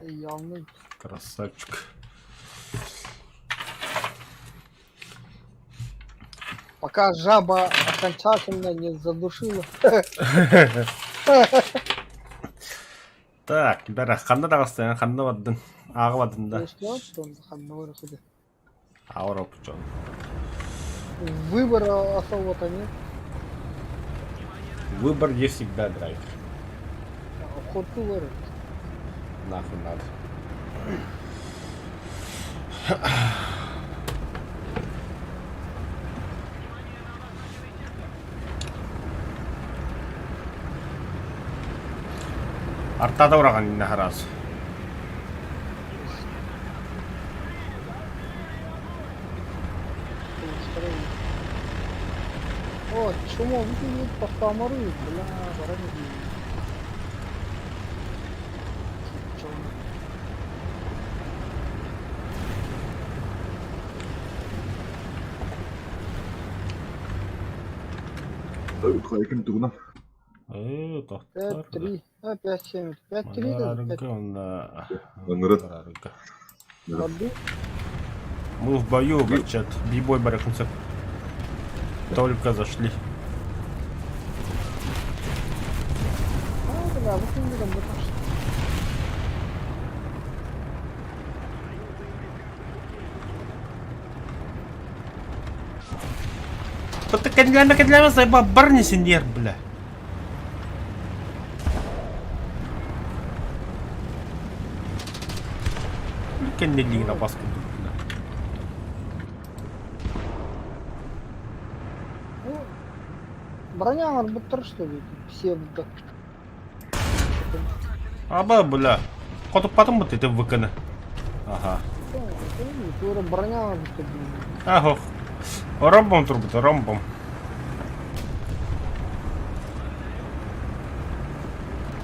Явный. Красавчик. Пока жаба окончательно не задушила. Так, бэрэ ханна даҕастан ханна бардын? Ааҕа бардын да. Ханна барахыды. Аура пучон. Выбора особо-то нет. Выбор есть всегда, драйвер. Охоту выбор. Нахуй надо. Артада ураҕан иннэ хараас. О, чмо, выглядит по комару, бля, баран Хайкин тугунан. Ээ, тохтор. 5-3, а 5-7, 5-3 да, 5 Манарга онна. Ыҥырыт. Манарга. воды. Мы в бою, бачат. Бибой баракунцев. Только зашли. А, бля, выглядит там Кэннилээмэ кэннилээмэ сайба барни синьер, бля. Кэннилиин абас курдук, бля. Ну, броня арбитр, что ли, псевдо. Аба, бля. Хотуппатым бут ити выканы. Ага. Броня арбитр. Ахох. Ромбом турбут, ромбом.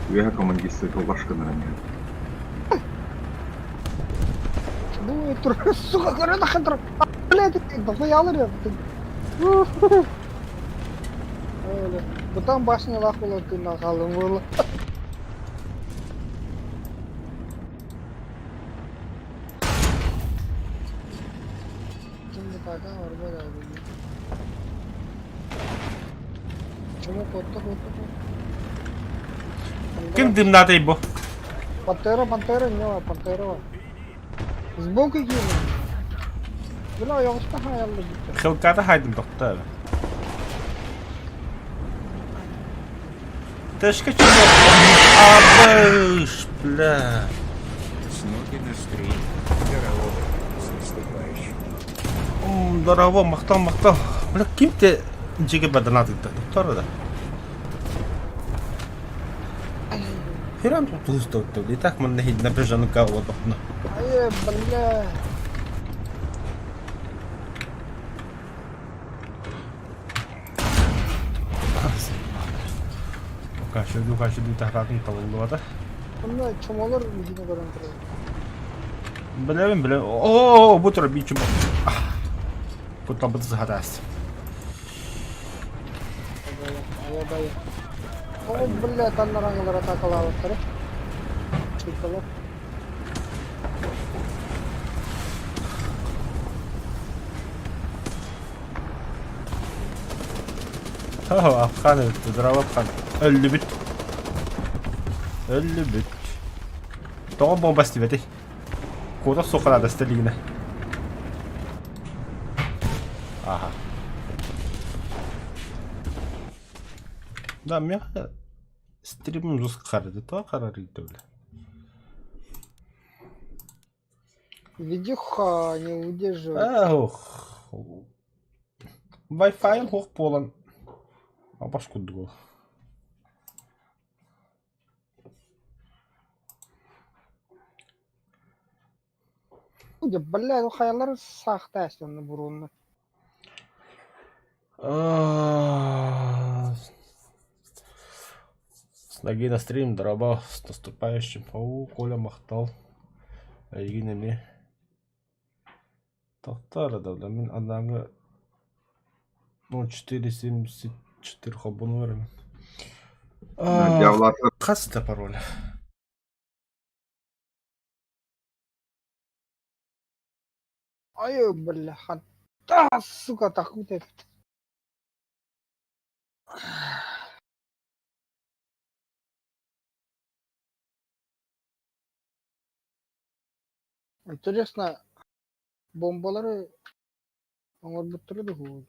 Үөһэ командирскай колбашканара Ну, сука, көрө нахантар. Блядь, дохуялар. Бутан башня лахула ты нахалым было. Чому котто котто? Ким дымнатай бу? Пантера, пантера, не, пантера. Сбоку кину. Бля, я успехаю, я Хелката хайдым тохтоо. Тэшка чего? Абыш, бля. С ноги на стрим. Здорово. С наступающим. Здорово, махтал, махтал. Бля, ким те жиге баданат итта. Доктор да. Хирам тут туста. И так мы напряженно кого тохна. Ай, бля. Кашыду, кашыду тахатын табылды Онно чомолор михине көрөн турар. Билэбин, билэ. О, бу тура бичим. Куттан быты сахатас. Аябай. О, бля, таннараңылар атакалаабыттар. Чуйкалар. Апхан өттү, здорово, Апхан. Өллү бүт. Өллү бүт. Тоҕо бомба истибэтий? Куота суоххана дэстэлигинэ. Аха. Да, миэхэ стримим жус харады, то харарыйда бля. Видюха не выдерживает. Ох. Wi-Fi хуох буолан абаш курдук. Бля, ну хаялар сахта эстен бурунна. С ноги на стрим, дороба, с наступающим. О, Коля махтал. Эйигин эмиэ. Тохтар да, мин анаҥы 0474 холбонуорум. Дьяволата Хас да пароль. Ай, бляха. Да, сука, так вот это. Интересно, бомбалары оҥорбуттара дуо?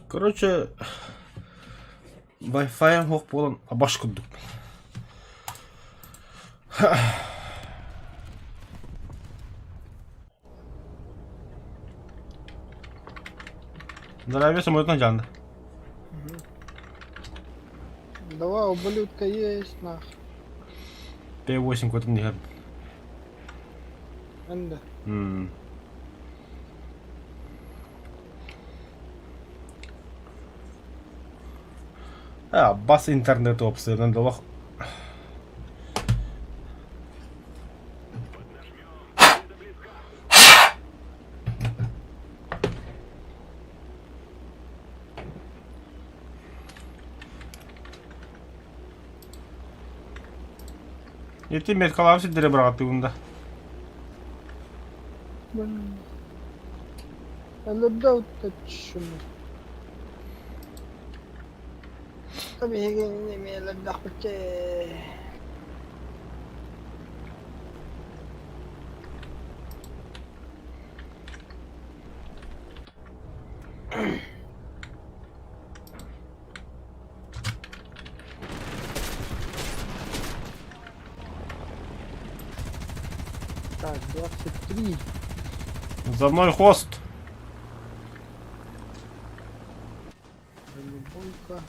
Короче, Wi-Fi суох буолан абаш курдук. Здоровье самолетно дьаанда. Давай, ублюдка есть, нах. П8 куотун иһэр. Энда. М. А, бас интернет опсыйынан долох. Ити меткалаабыт сирдэри быраҕаттыыбын да. Өлөрдө Биһиги эмиэ өлөрдөхпүт Так, 23. За мной хвост. Бронебойка.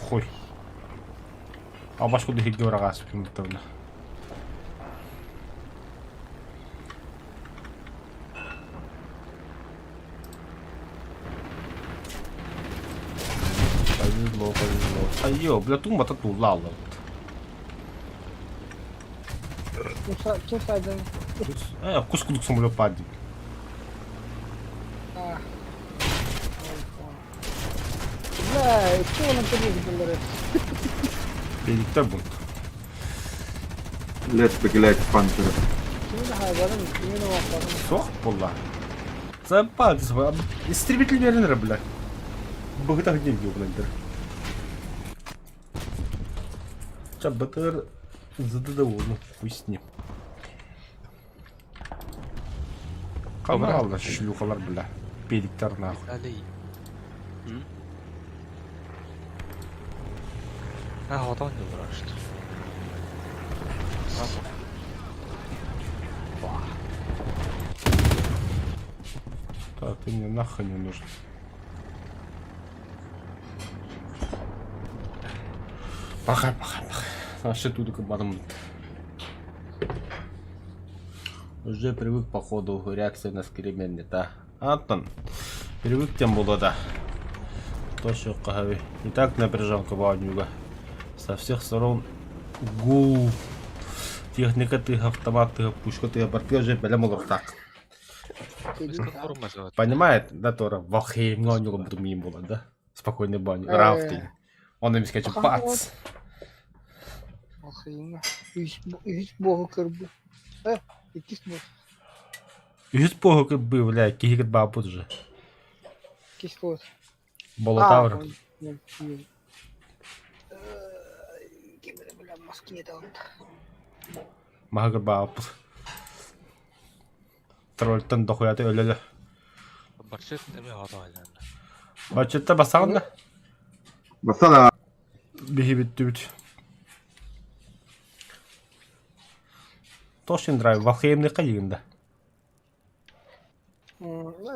Хуй. Абаш куду хигге бараҕаас күммүттэринэ. Повезло, повезло. Айо, бля, тумба-то тулала. Ким сайдан? Э, кус кудук самолет падает. Бля, чего на подъезд был Бедиктер бунт. Лет бегилээт пантера. Суох буолла. Запад, истребитель беринер, бля. Быгытах деньги убнайдыр. Ча БТР ЗДД ну хуй с ним. Канал шлюхалар, бля. Педиктер нахуй. Виталий. М? А, вот он не что. Да, ты мне нахуй не нужен. Пока, пока, пока. Наши тут кабаном. Уже привык, походу, реакция на скримен не та. Антон, привык тем было, да. То, что И так напряженка баунюга. Со всех сторон гул. Техника ты, автомат ты, пушка ты, бартка уже бэлэм олохтаах. Понимает, да, Тора, Валхеймҥа оонньууларбытын миин буолар да? Спокойный баню, Рафтинг. Он эмискэчи пац! Валхеймҥа үһүс буоһу көрбүт. Э, иккис буос. Үһүс буоһу кырбыы, бля, киһи кырбаабыт уже. Иккис буос. Болотавр. Маһы кырбаабыт. Тролльтан дохуяты өлөлө. Барчыт эми хотойлан. Баччытта басаҕын да? Басана. Биһи бүттүбүт. Тошин драйв, Валхеймныхха дигин да.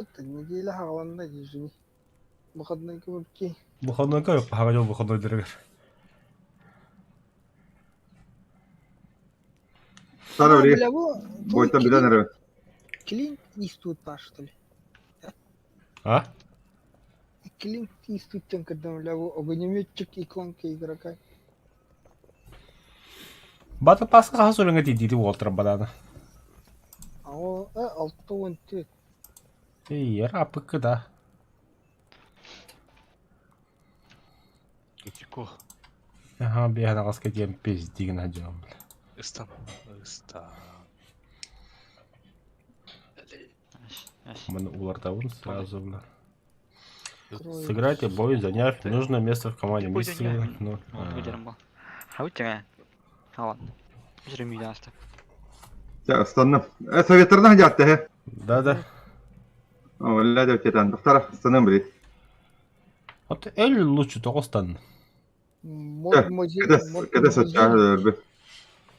Это неделя хаҕаланна извини. Выходной кыбырки. Выходнойга хаҕа дьол выходнойдарыгар. Сара били бойтан билэн эрэ. Клинт Иствуд баар что ли? А? Клинт Иствуд диэн көрдüm бля бу огнеметчик иконка игрока. Бата паска хаһан сүрэҥҥэ тиийдиити уолтар бадаана. О, 64. Эй, апыкы да. Итико. Аха, биэһэн аҕаска диэн пиздигин сылдьабын бля. Ыстан. Ыстан. Маны улартабын сразу бля. Сыграйте бой, заняв нужное место в команде. Миссия, ну, Ыстанным. Советтардан дьаатта he. Да-да. Олла деп кетен. Доктор, ыстанным билит. Вот эл лучше тоҕустан. Кэдэ сачаа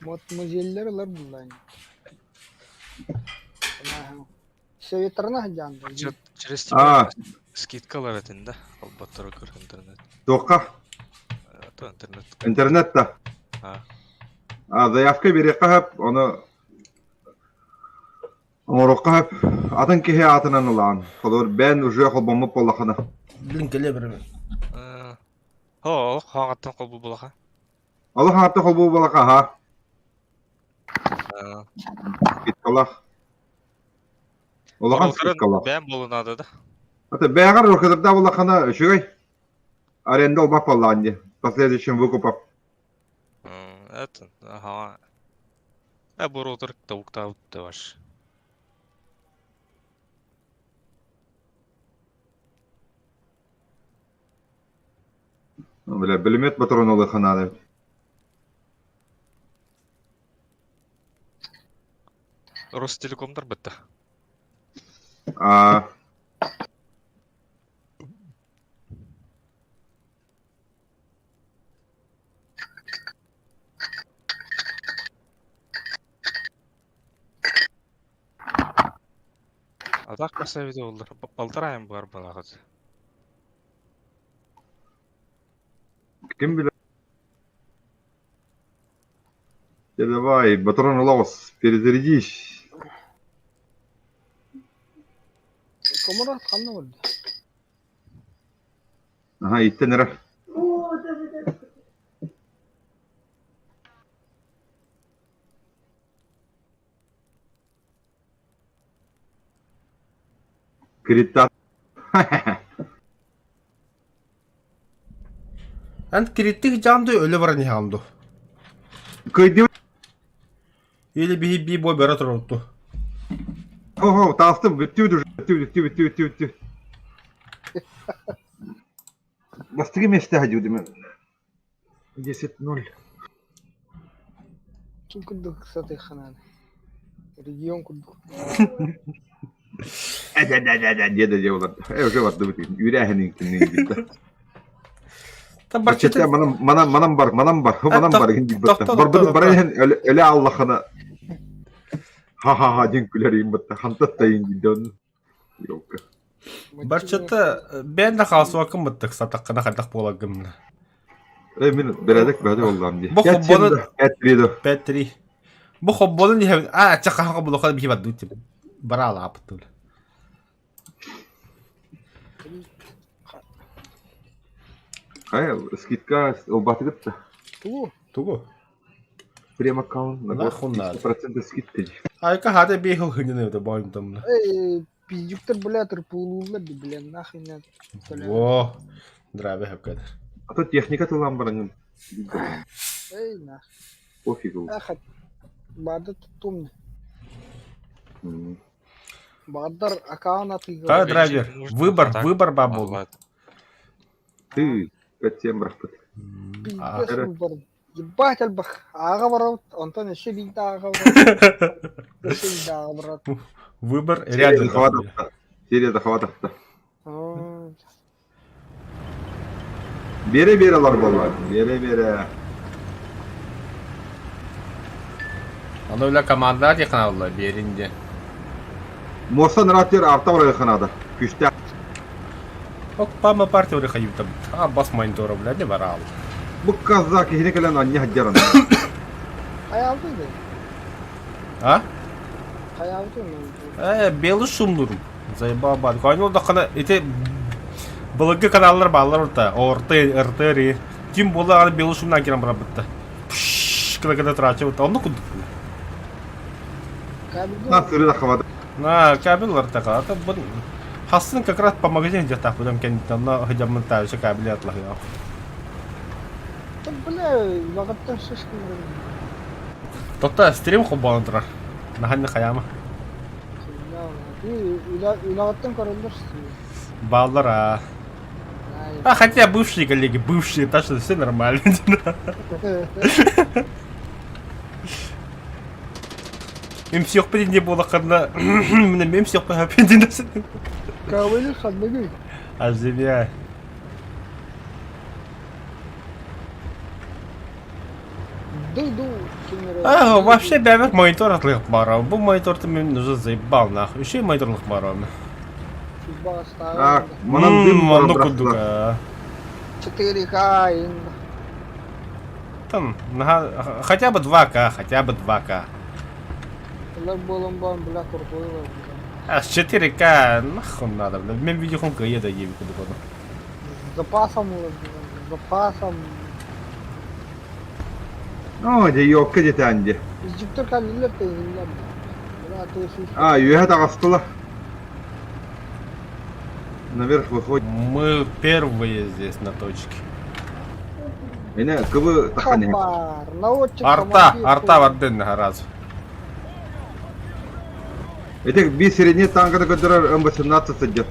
Модмузеллер ылар буллаан. Советтарына сылдьаан Через тебя скидкалар этин да, албаттары көр интернет. Туохха? То интернет. Интернет да. А заявка бириэххэ сөп, ону оҥоруохха сөп. Атын киһи аатынан ылаҕын. Холобур, бэйэн уже холбоммут буоллаххына. Блин, кэлэ береме. О, олох хаҥаттан холбуу булаха. Олох хаҥаттан холбуу булаха, аха. Скидкалаах. Улахан скидкалаах. Бэйэм буолунаада да. Ата бэйэҕэр рокетырдаах буллаххына үчүгэй. Аренда ылбат буоллаҕын дии. Последующим выкупом. Это, ага. Э, бу роутер тауктаабыт да ваш. Бля, бүлүмүөт ботурун ылыахха наада эбит. Ростелекомдар бытта. Аа. А так поставить оллар. Полтора м бар балаҕыт. Ким билэр? Дьэ давай, батаран олоҕус, перезарядись. Комара ханна барда? Аха, иттэн эрэ. Крита. Эн кириттих дьаам дуу, өлө баран иһэҕин дуу? Кыйдым. Или биһи би бой бөрө турурту. Ого, таастым, бүттүбүт уже, бүттү, бүттү, бүттү, бүттү, бүттү. Бастыгы месте ходил, 10-0. Ким курдук сатыхханаан регион курдук Деді де олар. Э, уже барды бүтүн. Үүрээһин кинин Барчыта манан манан манан бар, манан бар, манан бар гин диббетте. Барбыт барайын эле Аллахына. Ха-ха-ха дин күлэр имбетте. Хантат тайын дидон. Ёлка. Барчата бэйэн да хаалсыбаккын быттык сатаххына хайдах буолагын. Э мин бэрээдэк бэдэ боллам дии. Бу хоббону 5-3 5-3. Бу хоббону иһэбин аа ча хаха булуха биһи бардыы тип. Бараалаапыт Хайа, скидка ылбатыгыт да. Тугу? Тугу? Прем аккаунт на Нахуй надо. 300% скидка. Айка хата биэхил хыньыны это бойм там. Эй, пиздюктар, бля, тырпуулууллар ди, бля, нахуй надо. Во, драбе хапкадыр. А то техника тылан баран. Эй, нах. Пофигу. Ах, баада туттум. Бадар аккаунт атыыга. Та драйвер, выбор, выбор бабул. Ты, 5-7 брахпыт. Пиздец выбор. Ебать элбэх. Ааҕа барабыт, онтон өссө биирдэ ааҕа барабыт. Өссө биирдэ ааҕа барабыт. Выбор рядом. Серия захватовта. Биэрэ-биэрэ олор буолла. Биэрэ-биэрэ. Аны үлэ команда диэххэ буолла биэрин диэн. Муоста нарааттыыр арта барыахха наада. Күүстээх. Окпама партия хайыытам. А бас монитора, бля, не барал. Бу каза киһини кэлэн анньа сылдьар Хайаабыт да? А? Хайаабыт Э, белый шумнурум. Заебал бад. Кайнол дахана ити былыргы каналлар бааллар орта. ОРТ, РТР. Ким буола аны белый шумнан кирен барабытта. Кына-кына трача бутта. Онну курдук. На сыры да хавады. На кабель артака. Это бу Хассын как раз по магазин где-то потом кенттен на хадямын ташы кабель атлахы. Да бля, лағаттан шишкин. Тота стрим хоббан турар. Наханны хаяма. Үләғаттан көрөлөр. Баллар а. А хотя бывшие коллеги, бывшие, так что все нормально. Им всех не было, когда мне всех пендин. Кабель ханныгы. Аж земля. Ду-ду. А, вообще бәбек монитор атлык бара. Бу монитор ты мен уже заебал нахуй. Еще и монитор бара. А, манан дым Манну курдук. 4К. Там, хотя бы 2К, хотя бы 2К. А с 4К нахуй надо, бля. Мен видеохонка еда ебе куда С запасом, с запасом. О, дьэ, ёкка диэтээн дии. Жүктөр каллилер тезиллер. А, үөһэ таҕыстылар. Наверх выходит. Мы первые здесь на точке. Меня кыбы тахане. Арта, арта вардын раз. Этих би средний танка көтөрөр М18 сылдьар.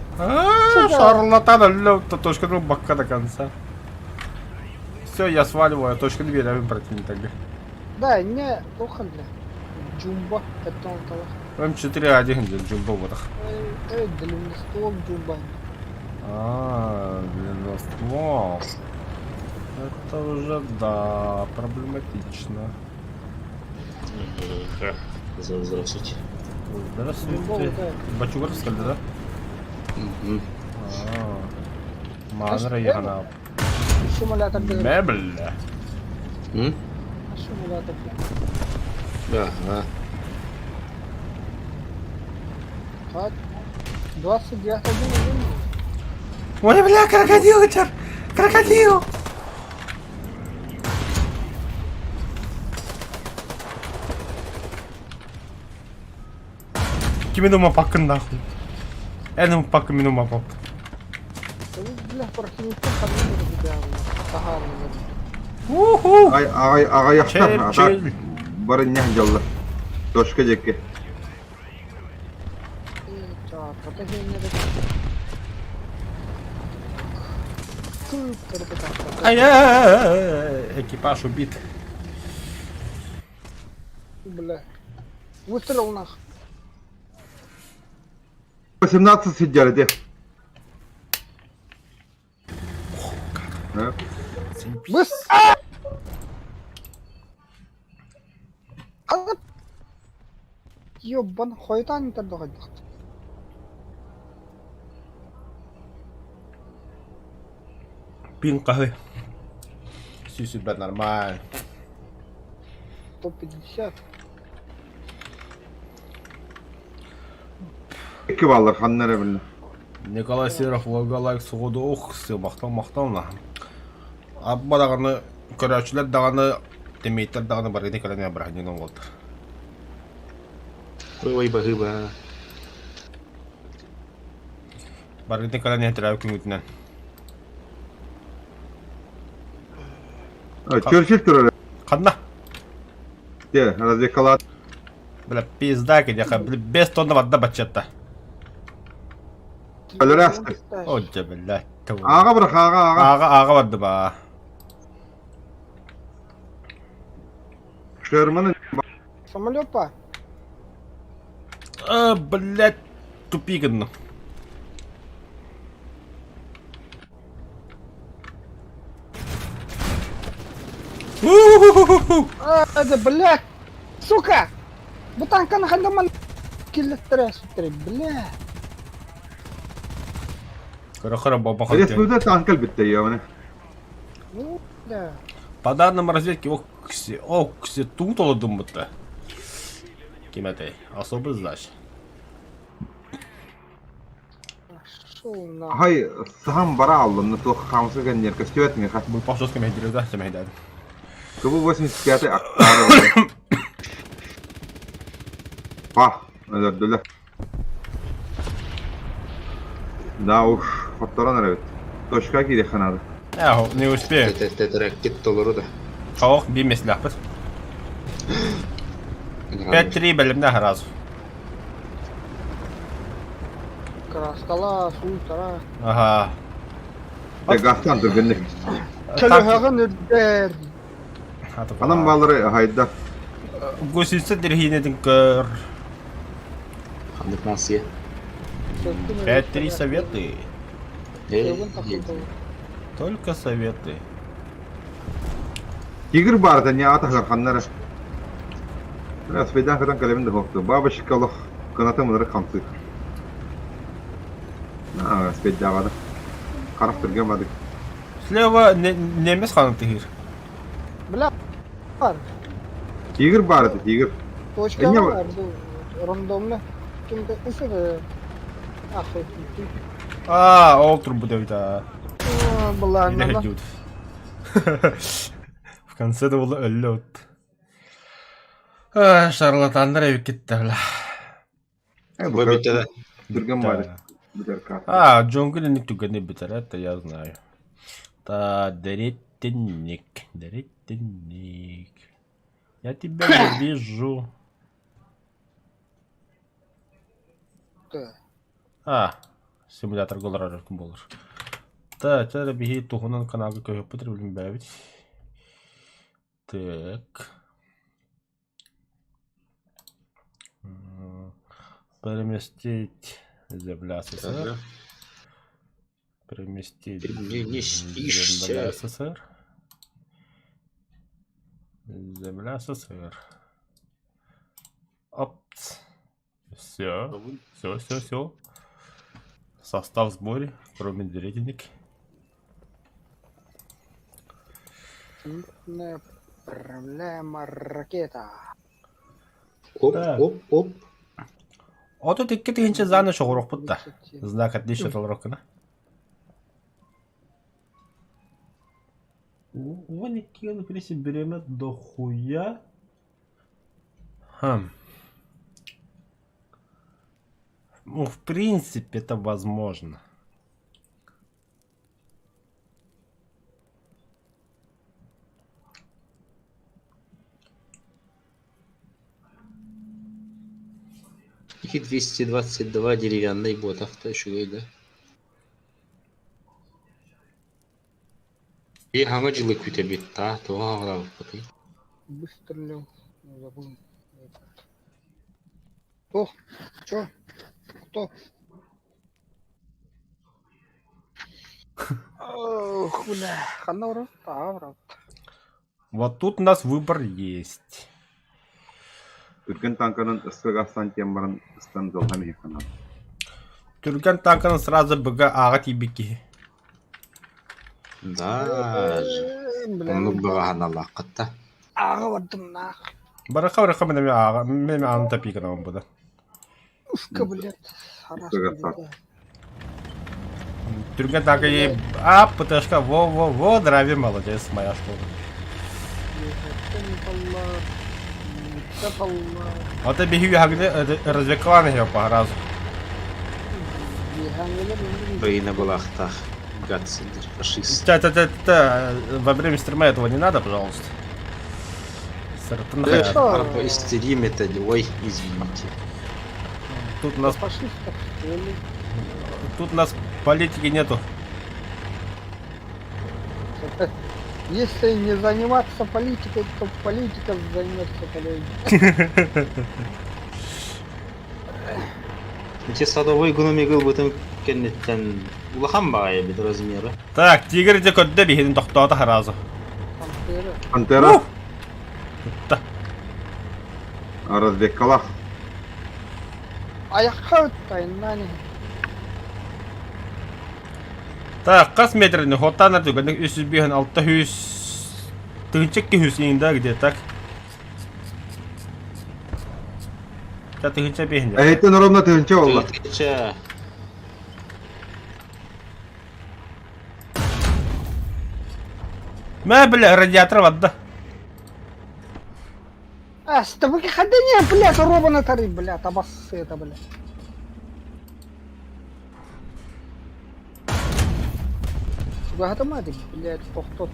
Шарлатан өллө точка ну бакка до конца. Все, я сваливаю, точка дверь, а противник тогда. Да, не, плохо для. Джумба, это он того. М4А1 джумба вот. Э, длинноствол джумба. А, длинноствол. Это уже, да, проблематично. Здравствуйте. Здравствуйте. Бачугорский, да? Угу. Манра ягана. Симулятор. Мебель. М? Симулятор. Да, да. 29 Ой, бля, крокодил, чер! Крокодил! Кими пакын нахуй. Энем пакын минума пак. Уху! Ай, ай, ай, Чел, Бары не дьалла. Точка диэки. Ай, экипаж убит. Бля. Выстрел нах. 18 сылдьар ити. Быс! Ёбан, хойтан тардоҕайдах. Пин кахы. Сюсю, блядь, нормально. 150. Икки баллар ханнара билла. Николай Серов логалайк сугуду ух, мактал мактал на. Абба даганы көрөөчүлөр даганы темейттер даганы баргыны кэлэн брахнин оңолтар. Ой, баһыба. Баргыны кэлэн төрөп күнгүтүнэн. Черчилль турар. Ханна. Те, развекалат. Бля, пизда, кедяха, бля, без тонна вода бачатта. Өлөрөстөр. О, дьэ, блядь. Ага бырах, ага, ага. Ага, ага барды ба. Шерманы Самолет па. А, блядь, тупик гынным. У-ху-ху-ху. А, это, блядь! Сука! Бу танканы хандаман. Киллэттэрэ сүттэрэ, бля. Кыра-кыра баба Республика танк кэлбиттэ ёбаны. Ну, да. По данным разведки, окси, окси тут олодуммута. Ким этэй? Особый знач. Пошел на. Хай саһан бара аллым, туох хаамса кэннер көстүбэт миэхэ. Бу жестко мэйдири да, сэмэйдээдим. Кыбы 85 актары. Па, өлөрдүлэр. Да уж, хотторон эрэбит. Точка киириэххэ наада. Э, не успею. Тетэрээккит толору да. Хоох, биир миэстэлээхпит. 5-3 бэлэмнээх сразу. Краскала, сууйтара. Ага. Дагастан түргэнник. Көлөһөҕүн үрдэр. Анам баалары хайда. Гусеница дерехинетин көр. Ханнык нация? 5-3 советы. Только советы. Тигр баарта не атахар ханнара. Раз фейдан кытан кэлэбин да хокту. Бабочка олох кынатым ынырык хамсыыр. Аа, спейдаабада. Харах түргэн бадык. Слева немец ханын тыгыр. Бля, бар. Тигр баар этэ, тигр. Точка Эмне бар, бу рандомно. Ким-то ысыры. Ах, А, ол турбут эбит аа. Былааннана. В конце да было өллө Шарлатандар эбиккит бля. Бу бүтэ да. Түргэн баар. Бүтэр карта. А, джунгли түгэни бүтэр, это я знаю. Та, дереттинник, дереттинник. Я тебя не вижу. А, симулятор голорар болар. Та, чара биһи туһунан каналга көһөппүт билин бэбит. Так. Переместить земля СССР. Переместить Ты мне не снишься. земля СССР. Земля СССР. Опц. Все. Все, все, все. Состав в сборе, кроме деревенек. Проблема ракета. Оп, Так. оп, оп. Ото икки тыһыынча зааны шоҕуруохпут да. Знак отличия толороккуна. Вон икки принципе береме дохуя. Хм. Ну, в принципе, это возможно. И 222 деревянный бот авто үчүгэй да. И хаҥа дьылы күтэбит та, тоҕо хаҥалаабыппытый? Выстрелил. Забыл. Ох, чё? Кто? Ох, бля, ханна Тавра. Вот тут у нас выбор есть. Түргэн танканан ысыгастан тиэн баран ыстан дьолһан иһиэххэ наада. Түргэн танканы сразу БГ ааҕа тиийбит киһи. Даже. Оннук быҕаһаналааххытта. Аҕа бардым нах. Барыха барыха мен эми ааҕа мен ааны тапиканамын буда. Ушка, блядь. Ысыгастан. Түргэн танка ей а ПТшка во-во-во драйвер молодец моя школа. Вот биһиги хагны развекланы его по разу. Быйына булаахтаах. Гатсендер, фашист. Та-та-та-та, во время стрима этого не надо, пожалуйста. Сартан Э, Истерим это, ой, извините. Тут у нас Фашистов, что ли? Тут у нас политики нету. Если не заниматься политикой, то политика займется тобой. Ити садовой гномик ылбытын кэнниттэн улахан баҕайы эбит размера. Так, тигр дьэ көрдө биһигин тохтоото сразу. Пантера. Пантера Тутта. разведкалаах. Айахха ыттайыннаан иһин. Так, хас метрини хотаан артыгын 305 600 тыһынча 200 иҥда где так? Та тыһынча биһин. Эһиттэн ровно тыһынча буолла. Тыһынча. Мэ, бля, радиатор вадда. А, с тобой не, блядь, ровно тары, блядь, обоссы это, блядь. Чугаһатыма блядь, тохтот.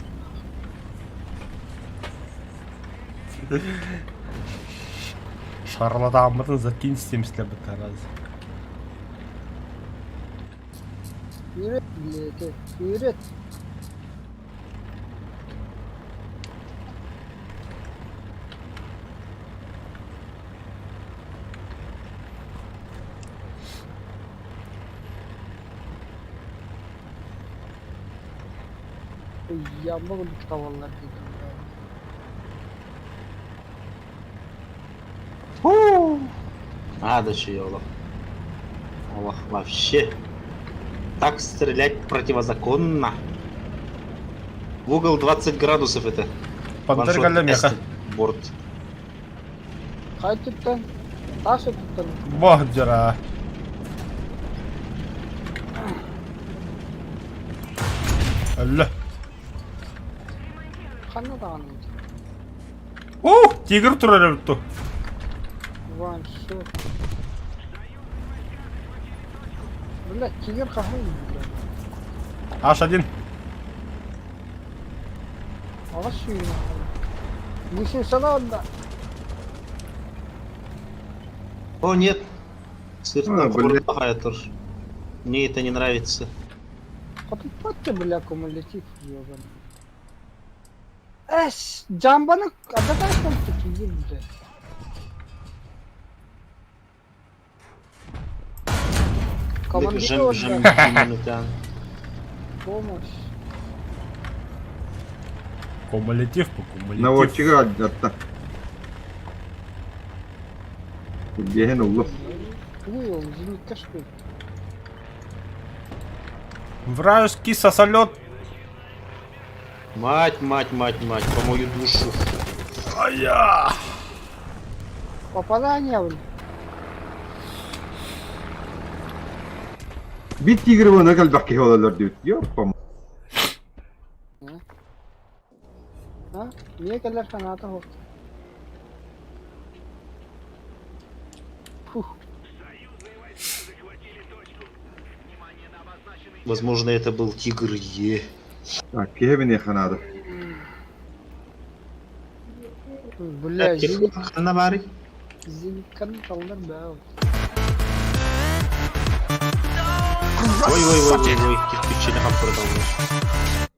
Шарлатаммытын закинь семьдесят раз. Вперед, блядь, вперед. Я могу диктоваллар диэтим Наһаа да үчүгэй олох. Олох вообще. Так стрелять противозаконно. В угол 20 градусов это. Пантер кэллэ миэхэ. Борт. Хай туттан? Таас туттан. Бох дьара. Өллө. Ханна даҕаны Ух, тигр турар эбит ту. Ван, все. Бля, тигр хаһан бля. H1. Аҕыс сүүнэ. Гусеница онно. О, нет. Сыртан А, блядь. плохая тоже. Мне это не нравится. Хотуппат бля кумулятив ебаный. Эс, жамбаны адаташтан тигр бля. Командир Жем, жем, онно помощь. Кумулятив по кумулятив. Наводчига атта. Биэһин уллу. Тугуй ол, зенитка что ли? Вражеский сосолет. Мать, мать, мать, мать, по мою душу. Ая! Попадание, бля. Бит тигр буона кэлбэх киһи олорор диэбит. Ёппам. А? Мне кэлэр санаата суох. Фух. Возможно, это был тигр Е. Так, киһи биниэхэ наада. Бля, зенит, Ханна баарый? зенитканы таллар баа. Ой, ой, ой, ой, ой, кирпичи продолжишь.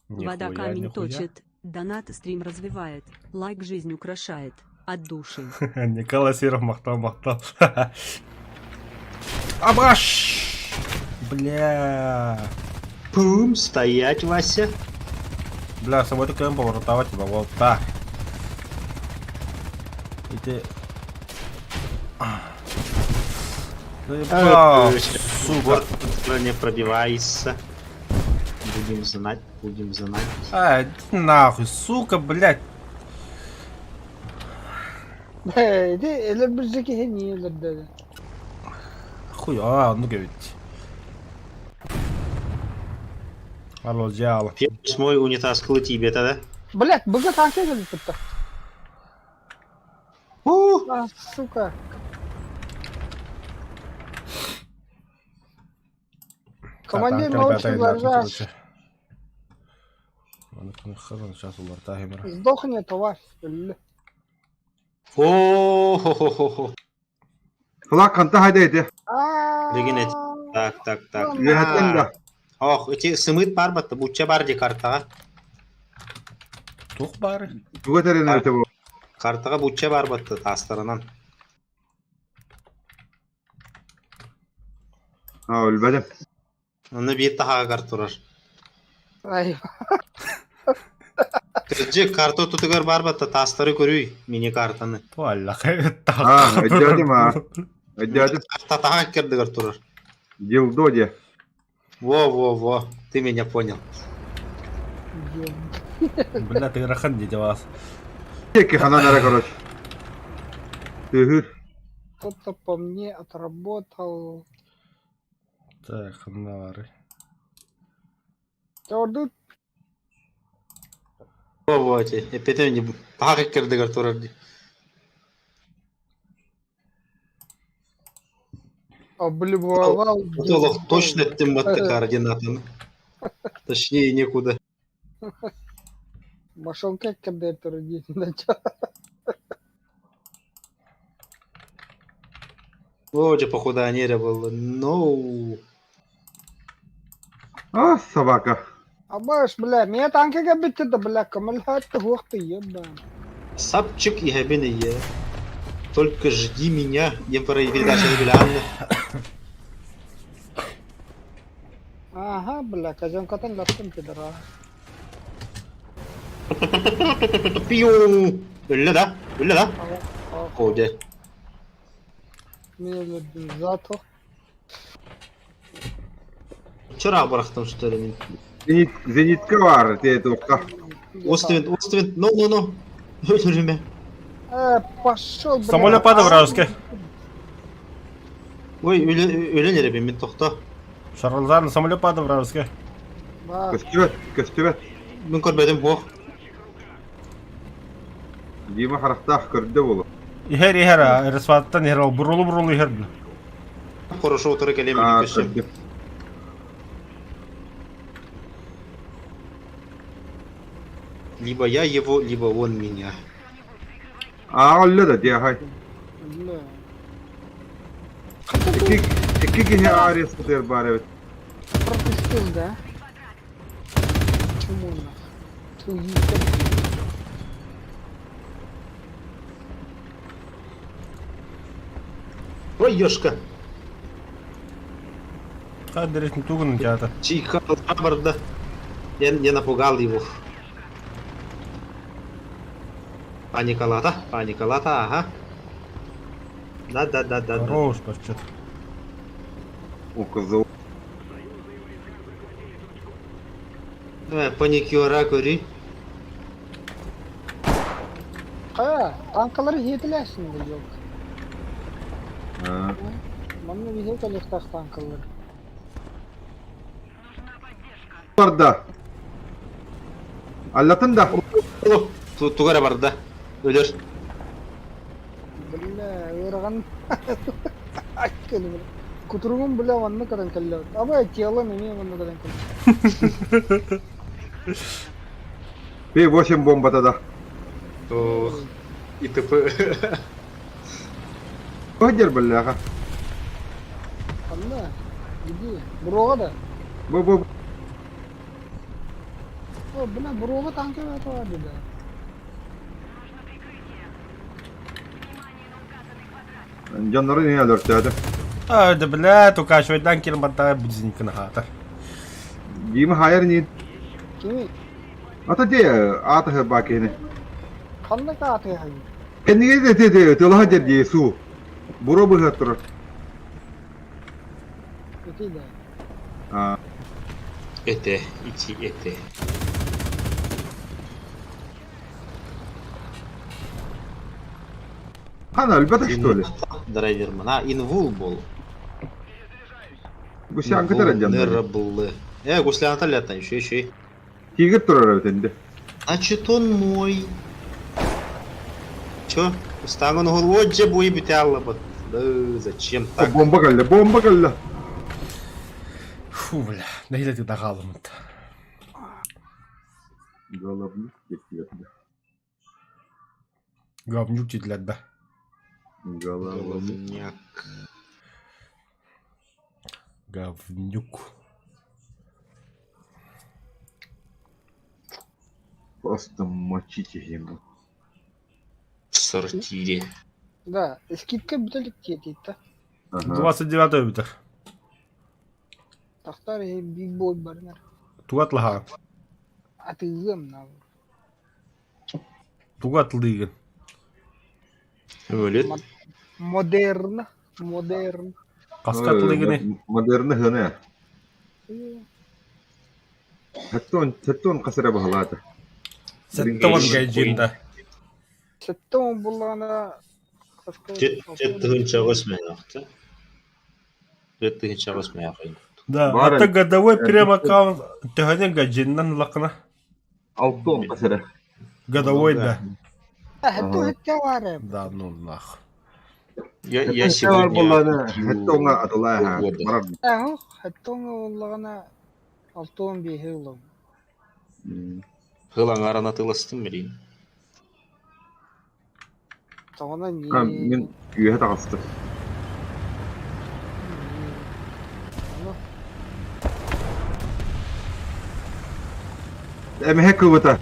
Вода Нихуя, камень нихуя. точит, донат стрим развивает, лайк жизнь украшает, от души. Николай Сиров махтал, махтал. Абаш! Бля. Пум, стоять, Вася. Бля, собой такой поворотовать типа вот так. И ты... Заебал, сука. Борт не пробивайся. Будем знать, будем знать. А, иди нахуй, сука, блядь. Э, иди, өлөрбүт киһи не өлөрдө. Хуй, а, ну говорит. Алло, дьявол. Мой унитаз тебе тогда. Блядь, быга танка кэлбит. У, А, сука. Командир научил глаза. Сдохни, тварь. Өллө. О, хо хо хо хо. Флаг ханта хайда ити. А. Билигин эт. Так, так, так. Үөһэттэн да. Ох, эти сымыт бар батта, бучча бар ди картаҕа. Тух бары. Туга тэрин эбитэ бу. Картаҕа бучча бар батта таастарынан. А, өлбөтүм. Онно биир таһааҕар турар. Ай, Кырдьык, карта ортотугар бар батта таастары көрүй, мини картаны. Туалла. А, өйдөөтүм, а. Өйдөөтүм. Татаҕа иккэрдигэр турар. Дилдо диэ. Во-во-во, ты меня понял. Бля, ты рахан дядя вас. Диэки ханан эрэ короче. Тыһыр. Кто-то по мне отработал. Так, ханнары. Ордут Во-во, эти, эппитим таһах иккэрдигэр турар дии. Облюбовал. Олох точно эттим батты координатын. Точнее некуда. Машонка кадет начало. О, дьэ, похудание эрэ буолла. No. А, собака. Абаш, бля, меня танка габите да, бля, камалхат хух ты еба. Сапчик иһэбин ийэ. Только жди меня, диэн передачаны билэҕин Ага, бля, казенкатын латтым пидора. Пиу! Өллө да? Өллө да? О, дьэ. Зато. Чыраах бырахтым что ли мин. Зенит, зенитка бар, те туохха. Оствин, Оствин, ну, ну, ну. Өлөрүмэ. Э, пошел, бля. Самолепада вражеский. Ой, өлөн эрэбин мин тохто. Шарлазан самолепада вражеский. Ба, Көстүбэт, көстүбэт. Мин көрбөтүм суох. Дима харахтаах көрдө буолу. Иһэр иһэр, Ресваттан иһэр, ол бурулу бурулу иһэр. Хорошо утары кэлиэм А, көссөм. көрдө. Либо я его, либо он меня. А, өллө да дии хай. бля. Икки, икки киһи арест сытыар баар эбит. Пропустил, да? Чему нах? Туита. Ой, ёшка. Хадырыш тугун театр. Чика барда. Я напугал его. Паникалата, паникалата, ага. Да, да, да, да, да. Хорош, почет. Указал. Давай, паникюра кори. Ха, танкалары хетиләсин да yok. А, Манна биһи кэлиэхтээх танкалары. Барда. Аллатын да. Тугара барда. Өлөр. Бля, ыарахан Айтканы, бля. Кутуругум, бля, манна кэлэн кэллэ. Аба, тело эмиэ манна кэлэн кэллэ. П8 бомбата да. Ох, и т.п. Көдер бляха. Ханна, иди, буруоҕа да. Бу бу О, бля, буруоҕа танка баата да. дьоннорун иһэ өлөртөөтө. А, да бля, укачивайдан кирин баттаа будзинкин хата. Дима хайар нин. Кими? Ата де ата ба кини. Ханна кааты хай. Кенниге де те де тылаха дер дии су. Буро быһа турар. Ити да. А, Эте, ити, эте. хана өлбөтө что ли? Драйверман. А, инвул был. Гусянка турар дьоннор. Vulnerable. Э, гусляната лето, еще, еще. Тигр турар эбит Значит, он мой. Чё? Устанган вот же буи битялла вот. Да, зачем так? Бомба кэллэ, бомба кэллэ. Фу, бля, нэһилэ ты даҕаалымыт. Головник кетиэрдэ. Говнюк диэтилэр да. Головник. Головняк. Говнюк. Просто мочите ему. В сортире. Да, скидка бүтэлик тиэтийтэ. Ага. 29 эбитэр. Тахтар иһи биг бой барнар. Туга атлаһаҕын? Атыылыам на. Туга атлыыгын? Өлет. Модерна. Модерн. Хаска тылыгыны? Модерны хына. Хэттон, хэттон хасыра баһылаата. Сэттон гайдьинда. Сэттон буллаҕына Түөрт тыһыынча мөһөөхтө. 4008 мөһөөх. Да, ата годовой прем аккаунт төһөнөн гаджиннан лакына? Алты он хасыра. Годовой да. Хэттон хэттэ баар. Да, ну нах. Я сегодня Хэттоҥа атылаа. Хэттоҥа буоллаҕына 65 ылам. Хыл аҥааран атыыластым билигин. Тоҕона Мин үөһэ таҕыстым. Эмиһэ кыбыта.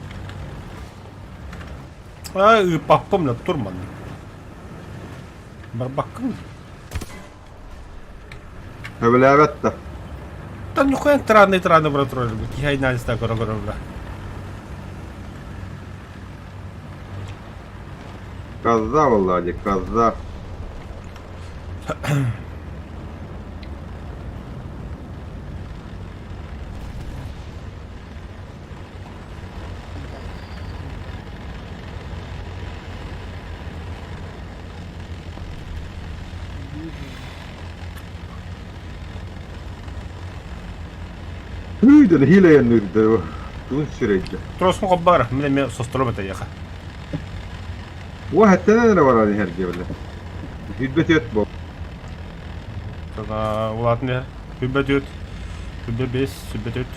А, ыыппаппым да турман. Барбаккын. Сөбүлээбэт да. Там нихуя транный траны брат роль. Киһи айнаанста көрө көрө бля. Коза Владик, коза. Hüüdön hiileyen nürde. Tun süreydi. Тросун хоббар, мен эме состором это яха. Уа хаттана эрэ баран иһэр диэбэлэ. Хүлбэт өт бо. Тана улаатын хүлбэт өт. Хүлбэ бес, хүлбэт өт.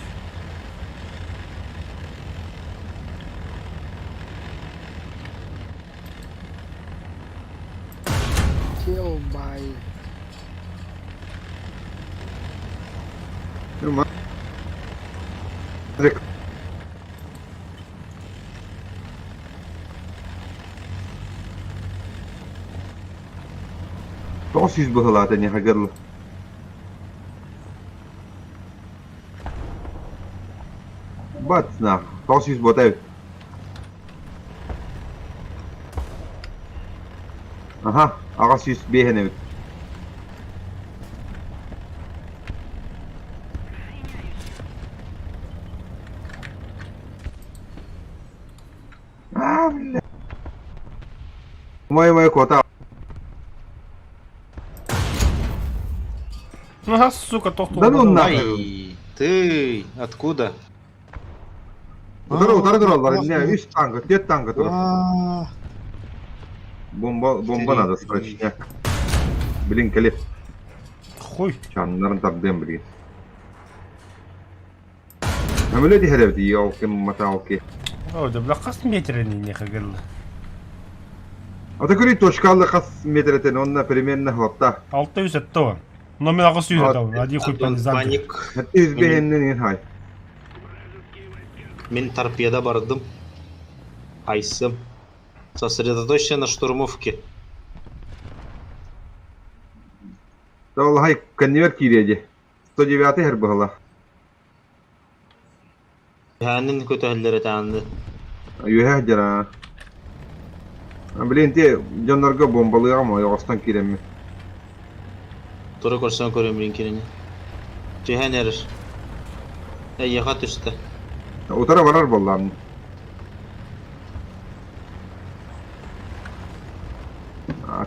Kill by Тоҕус сүүс быһылаата нехагырл. Бат нах, 900 ботай. Аха, 800 биэһэн эбит. А, бля. Мой мой кота. Ага, сука, тохту. Да ну нахуй. Ай, ты откуда? Утары утары тураллар, инне үс танка, түөрт танка турар. Бомба, бомба надо срочно. Блин, кэлип. Хуй. Чаннарын тардыам билигин. Өмөлө диһэрэбит елки маталки. О, да бля, хас метр не хагырл. Ата көрүй точкалы хас метр онна примерно хлопта. 600 это. Номер 600 это. Один хуй по Паник. Хатты избегеннен хай. Мин торпеда бардым. Айсым. Сосредоточься на штурмовке. Ол хай конвер киириэди. 109 хэр быһыла. Ханын көтөллөрө таанды. Үөһэ дьара. Блин, те дьоннорго бомбалыаҕым ойоҕостон киирэммин. Туру көрсөн көрөм билин кинини. Түһэн эрэр. Эйиэхэ түстэ. Утара барар буоллаам.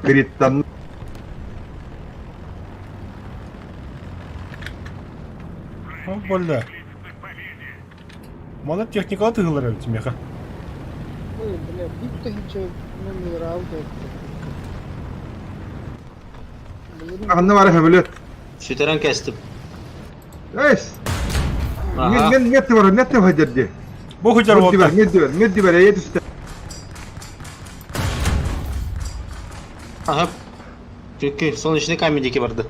Криттан О, бля. Мана техникала тыгылар эбит меха. Ой, бля, биир тыһыынча номер алта. Анна бары хөбүлөт. Сүтэрэн кэстим. Эс. Аха. Мен мен бар, нет бар дерди. Бу хуҗар Нет бар, болта. нет бар, нет бар, я түсті. Ага. Çünkü солнечный камень диэки барды.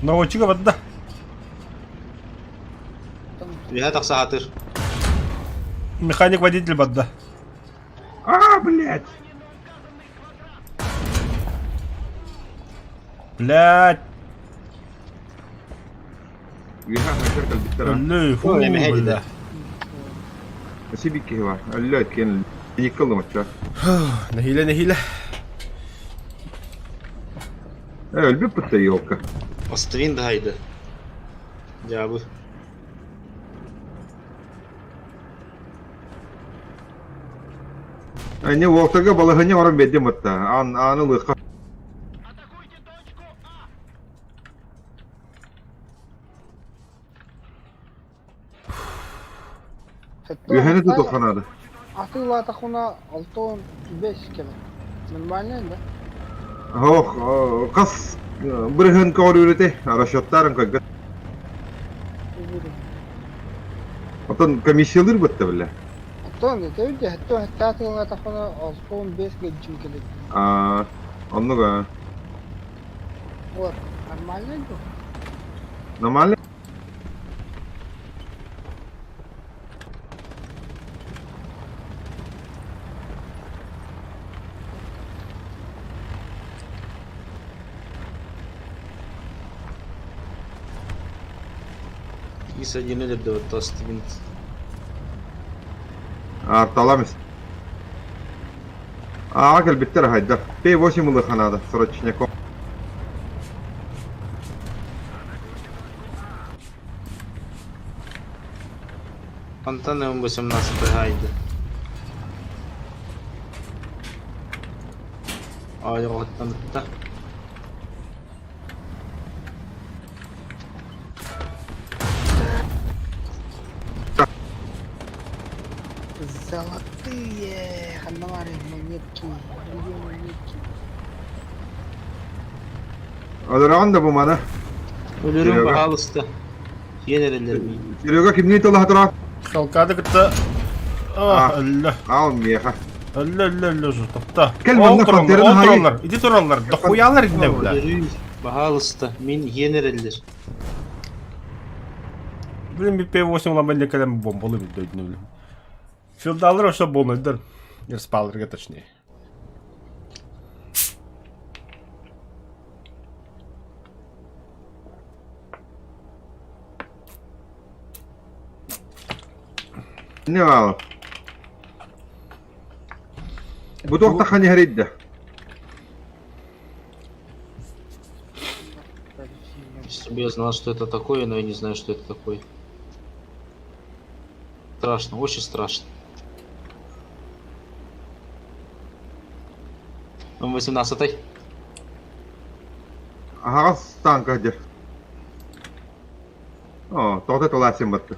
Наводчига бадда. Үһэ тахса хатыр. Механик водитель бадда. А, блядь. Блядь. Үһэ ханчар кэлбиттэр. Өллү, фу, Ой, эмэһэ бля. Сибик киһи бар. Өллө кен. Николы мачча. Нэһилэ, нэһилэ. Өлбүт бытта елка. Оствин да хайда. Дьаабы. Не уолтарга балаһыня орон биэрдим бытта. Аан ааны лыхха. Үөһэни тутуохха наада. Атыылаатаххына 65 кэлэр. Нормально да? Ох, хас бырыһын көҕүрүүр этэй? Расчеттарын көргө. Оттон комиссиялыыр бытта бile. Оттон это видите, хэтте атыылаатаххына 65 геджим кэлэр. Аа, оннук аа. Вот, нормально да? Нормально? Иса диэн өлөрдө Оствин. Арталамис. Ааҕа кэлбиттэр аһайдар. П8 ылыха наада, срочняком. Онтон М18 хайда. Айоҕуттан Золотые ханнамары монетки. Где монетки? Өлөрөҕүн да бу маны. Өлөрүм Серега. баһаалыста. Сиэн эрэллэр миин. Серега кимниин тылаһа турар? Халкады кытта... А. Өллө. Аал миэхэ. Өллө, өллө, өллө уже топта. Кэл Ол манна тураллар, пантераны ол хайы. тураллар. Иди тураллар. Дохуялар инде бля. Өлөрүм баһаалыста. Мин иэн эрэллэр. Блин, МП-8 ламанья кэлэн бомбалы билді өйдүнө билим. Филдалар ошо болнойдор. Спалларга точнее. Не баал. Бу туох таххан иһэрийдэ? Если бы я знал, что это такое, но я не знаю, что это такое. Страшно, очень страшно. М18. Аһаҕас танка дьэ. О, тоҕо тылаасым батты.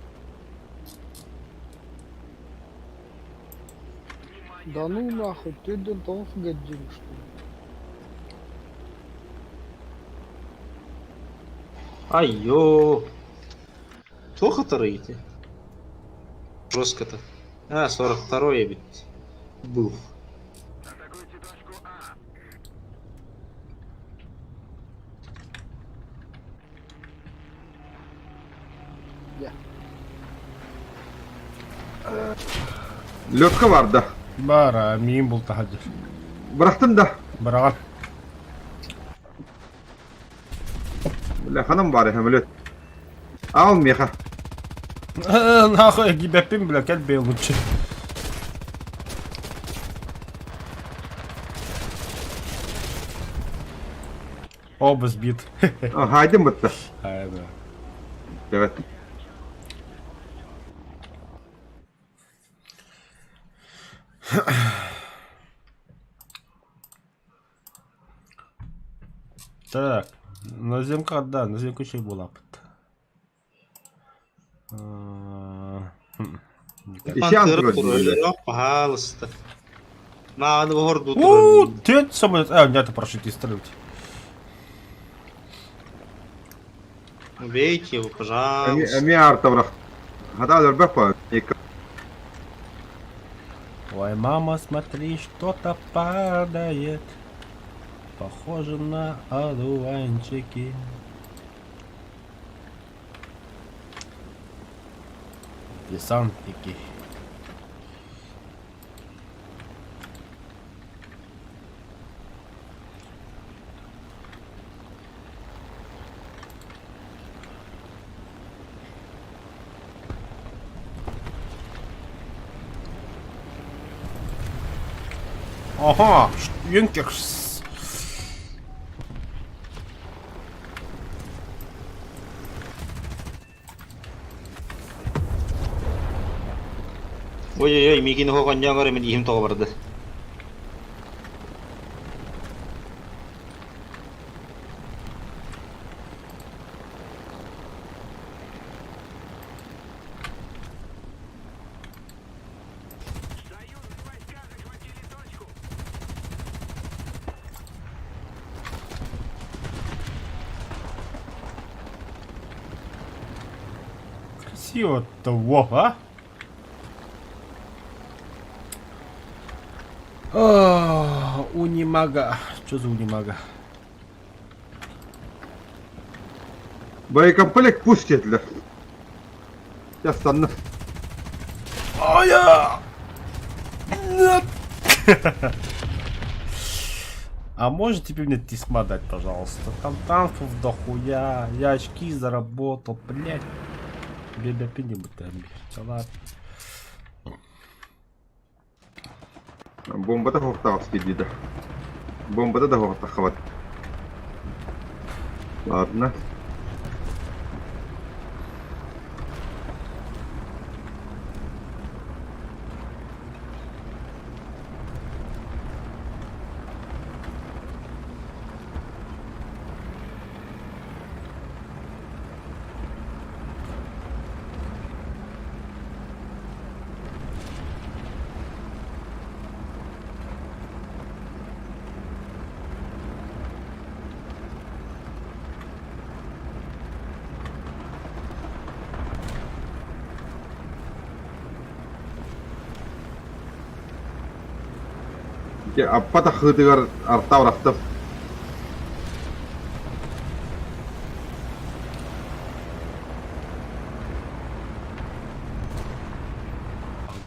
Да ну нахуй, ты дентов гадим, что ли? Айо. Плохо тараите? Жестко-то. А, 42-й ведь был. Лётка барда. Бара, миин бултаһа дьэр. Бырахтым да. Бараҕан. Бля, ханам бар самолет. Аал миэхэ. Нахуй гибеппин бля, кэл бей лучше. Оба сбит. Хайдым бытта. Хайда. Evet. Так, наземка, да, наземка еще була. Ищи антураж. Пожалуйста. Надо в горду. У, ты самолет. А, нет, парашютист стрелять. Убейте его, пожалуйста. Эмиэ артабрах. Хата өлөрбөх па. Ой, мама, смотри, что-то падает. Похоже на одуванчики. Десантники. Ага, Юнкерс. Ой-ой-ой, миигин оһох оонньооҥор мин иһим тоҕо барда. Красиво-то, во, а? А, Унимага. Что за унимага? Боекомплект пусть диэтилэр. Дьастанна. Ая! Нет! А можете мне тисма дать, пожалуйста? Там танков дохуя, я очки заработал, блядь. Беда пини бы там, ладно. Бомбата хоһтаҕас киирдэ. Бомбата да хоһтаххабат. Ладно. Дьэ, аппа таххыытыгар арта бырахтым.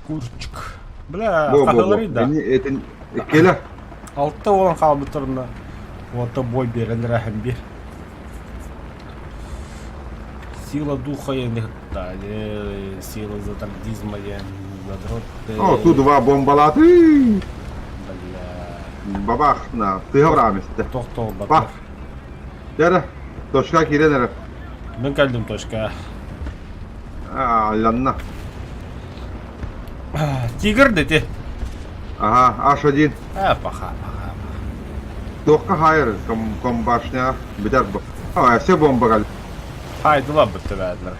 Огурчик. Бля, Бо, бо, бо. хаһыларый да. Ини этин иккилэ. Алта уолан хаалбыттарына уота бой биэрэллэр аһын биир. Сила духа я не сила затардизма я задрот. О, тут два бомбалааты. Бля. Бабах на, тыһа быраамистэ. Тохтол Бах. батыр. Дьэ, точка киирэн эрэр. Мен кэлдим точка. Алланна. Тигр дети. Ага, H1. А, паха, паха. Туохха хаайар комбашня бүтэр бу. А, все бомба кал. Хайдыла бүттүбээтилэр.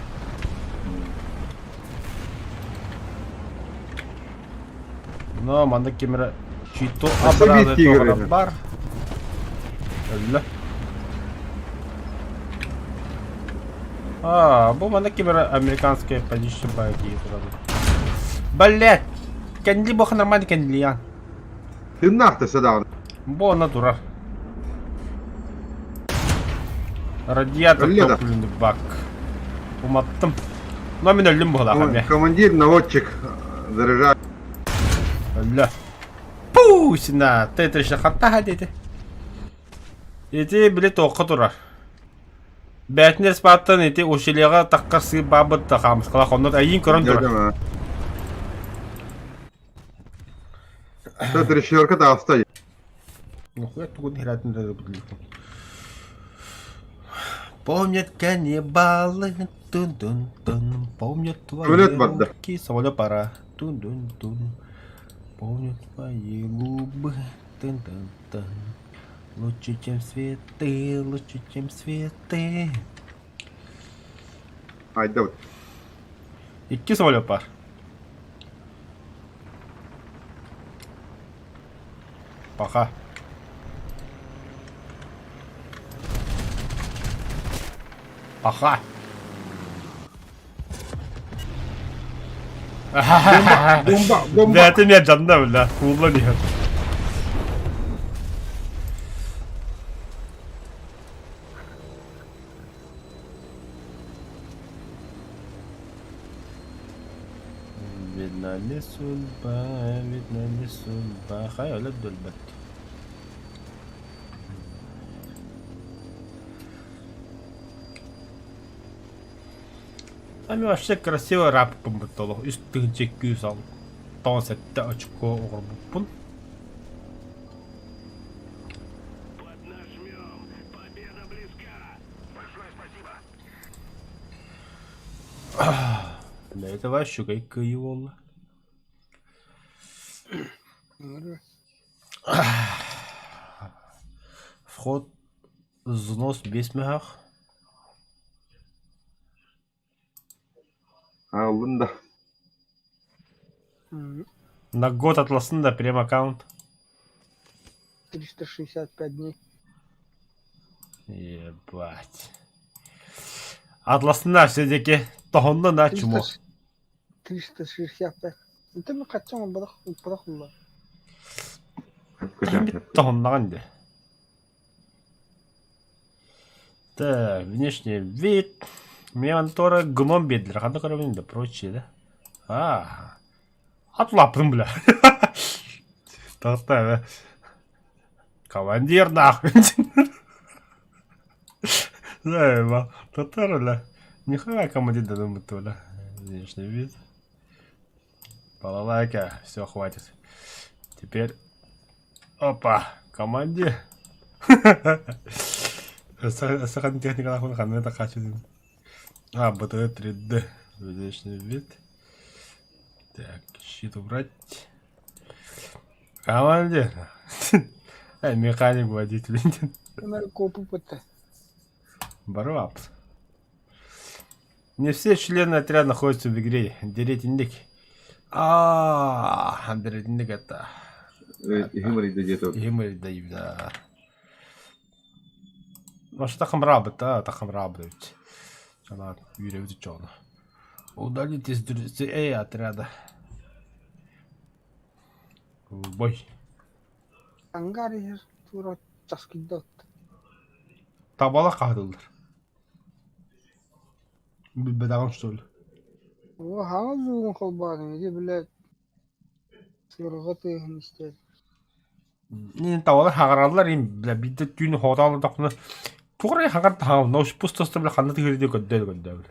Но манна кимэрэ чито абрады тоҕо бар. Өллө. А, бу манна кимэрэ американская позиция баа дии турабын. Блять! Кэнди бох нормально кэндлиян. Тыыннаах да даҕаны. Бу она турар. Радиатор Өллө да. топливный бак. Уматтым. Но мин өллүм буолаах эмиэ. Командир наводчик заряжает. Өллө. Пусина! Тетришне хаттаха дети. Ити били туохха турар. Бээтинэр спаттан ити ущельеҕа таххар сыып баабыт да хаамыскалаах онно айыын көрөн турар. Тетришерка таҕыста. Нахуя тугун иһирэтин да телефон. Помнят каннибалы, тун-тун-тун, помнят твои Самолет барда. руки, самолет пора, тун-тун-тун, помнят твои губы, тун-тун-тун, лучше, чем цветы, лучше, чем цветы. Айда Икки самолет бар. Пока. Пока. Бомба, бомба. Бэйэтэ эмиэ дьанна бля, кууллан иһэр. Видно не судьба, видно не судьба. Хай өлөр өлбөт. Ами вообще красиво раппын бутолох. Үс тыһынча күүс ал. Тоҕус сэттэ очко оҕорбуппун. Бля, это вообще кыйыы буолла. Расход взнос 5 мөһөх. Ааллын да. На год атласын да прем аккаунт. 365 дней. Ебать. Атласына все-таки тоһонно на чмо. 365. Ити ми хаччан ылбатах ылбатах улла. Тоһоннаҕын дии. Так, внешний вид. Мне Антора гном биэрдилэр. Ханна көрөбүн да прочее да. А, атлаппын бля. Таҕыста Командир нахуй. Да, татар бля. Нихуя командир дадым бля. Внешний вид. Балалайка, все, хватит. Теперь... Опа, команде. Сахан техникалаах ханна да хачы А, БТ 3D. Внешний вид. Так, щит убрать. Командир. Механик водитель. Копы ПТ. Барвапс. Не все члены отряда находятся в игре. Деретиндик. А, деретиндик это. Ихимри да. Может, тахам рабыт, а, тахам рабыт. Она юревит чёрно. Удалить из друзей отряда. В бой. Ангар иһэр тура часкыйда Табала хаһдылар. Билбэтэҕим что ли? О, хаҥас зугун холбоотум ити блядь сыарҕа тыаһын истэр. Табалар хаҕараллар им бля биирдэ түүн хоотоон олордохпуна туох эрэ хаҥар таһаҕым пустоста бля ханна тыһыыр диye көрдөө көрдөө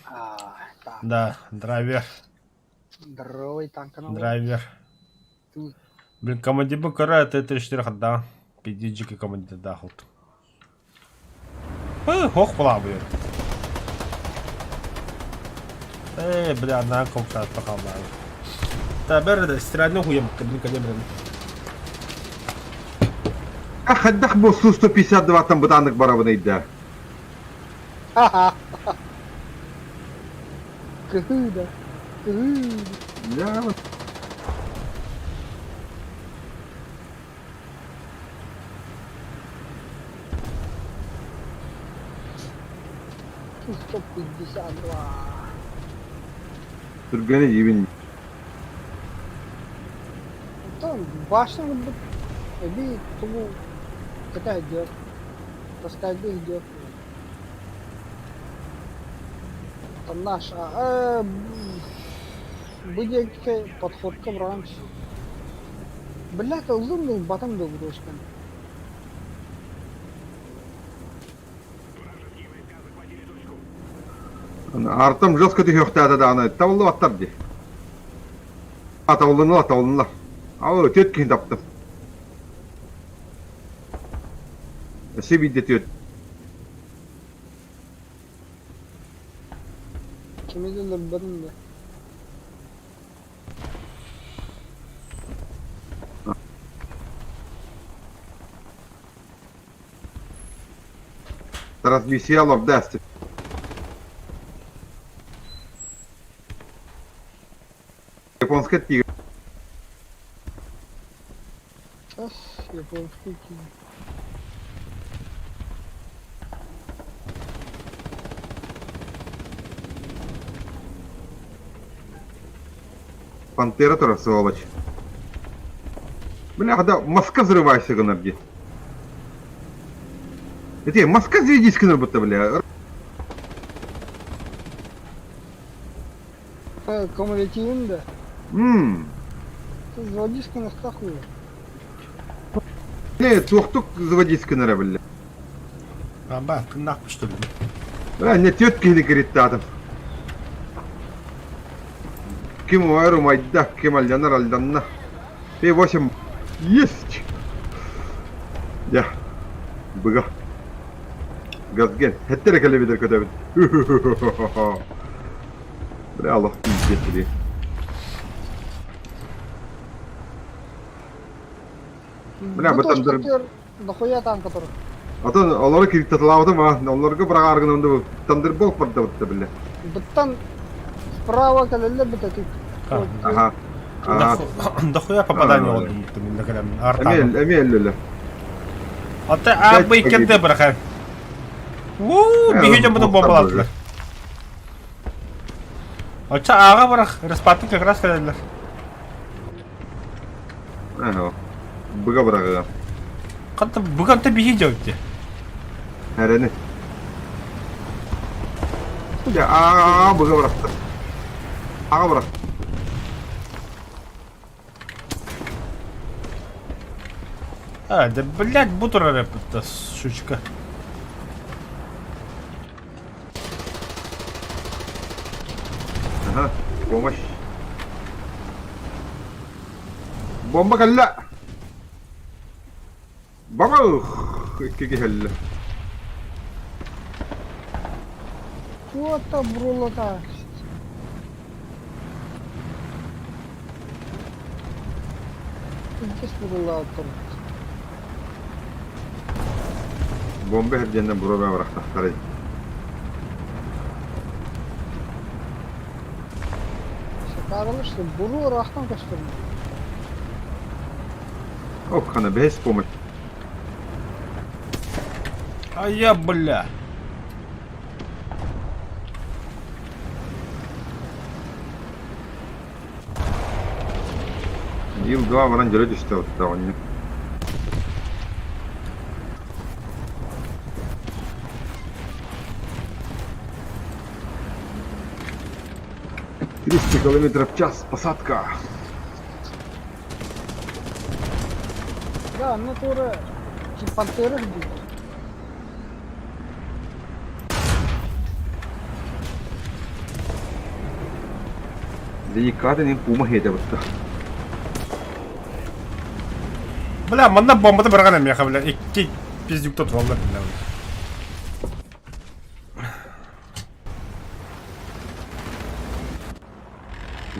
Аа, так. Да, драйвер, Здоровый танканал. драйвер. Блин, командир БКР Т-34 хадда. Пиздиджики командир да хот. Хох була блин. Эй, бля, на комплект пахалла. Та бер стиральный хуем, блин, калибрен. Хайдах бу Су-152 тан бытааннык барабын да. Ха-ха. Кыһыы да. Кыһыы. Я Су-152. Түргэнэ диибин. Оттон башня курдук эбии тугу кэтэ идет. Таскайга идет. Там наш бу диэки подходка быраҕан Блядь, ыллым да ылбатым да грушкан. Артем жестко түһүөхтээтэ даҕаны табыллыбаттар дии. А табыллынылар, табыллынылар. Ал түөрт киһини таптым. Өссө биирдэ түөрт. Кими да өлөрбөтүм да. Трансмиссия of Destiny. Японскай тигр. Сейчас японский тигр. Пантера турар, сволочь. Бля, да маска взрывайся гынар дии. Эти маска заведись гынар будто, бля. Кумулятивын да. Ммм. Заводись гына хуя. Не, туохтук заводись гынара, бля. Аба, ты нахуй что ли? Бля, не түөрт киһини кириттаатым. Ким умайар умайда, ким алдьанар алдьанна. П8 есть! Я. Быга. Газген. Хэттере кэлэбитэр көтөбүт. Бля, Аллах пиздец. Бля, Бу бу тандыр... точка дохуя танка турар. Атын олору кириттатылаабытым а, олорго быраҕааргын онду тандырбол бардабытта бile. Быттан справа кэлэллэр бит Аха. Аха. Дохуя попадание олдум бутта кэлем артаан. Эмиэ эмиэ өллөлөр. Ата аабы иккерде бырахан. Уу, биһи дьоммутун бомбалаатылар. Оччо ааҕа бырах, респатын как раз кэлэллэр. Ага. Быга быраҕыа. Ханта быганта биһи дьэ Эрэни. Дьэ, аа быга бырахта. Аҕа бырах. А, да блядь, бу турар эппитта, сучка. Ага, помощь. Бомба кэллэ! Бабах! Икки киһэллэ. Туота брулата. Здесь бурулааттар. Бомба эрдиэннэн буруо бырахтахтарай. Шакарылышты буру ырахтан көстөрмө. Ох, хана бэс помощь. А я, бля. Ил-2 баран дьөлө түстэ оттоҕунньу. 300 километров в час посадка. Да, натура пантерах будет. Деликатный пума хейте бытта. Бля, манна бомбата быраҕан эмиэхэ, бля, икки пиздюк тураллар, бля.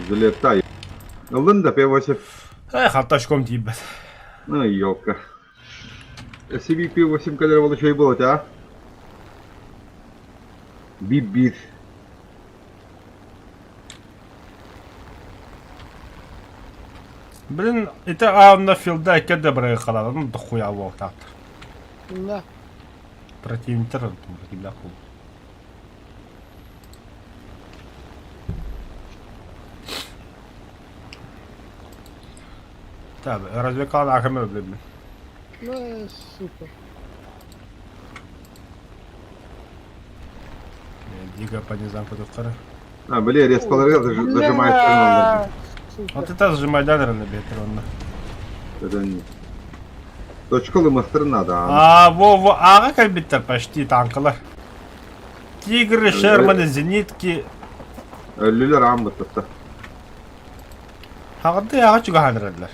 Залетай. Ыллын да П8. Эх, алташком тиийбэт. Ну, елка. SCV P8 кэлэр ол үчүгэй буолуо этэ, а? Биир-биир. Блин, ити аанна филда икки да бырайыккалаан, ну дохуя буолтаахтар. Да. Противниктар противляк буолу. Так, развлекал ахамы, блин. Ну, сука. Дига по низам кутуктара. А, били, респаларга зажимает. Вот это сжимай да, наверное, бетер онно. Это не. Точка лымастыр надо. А, во, во, аҕа кэлбиттэр почти танкалар. Тигры, Шерманы, зенитки. Өлүлэр аан быттатта. Хаҕырды аҕа чугаһаан эрэллэр.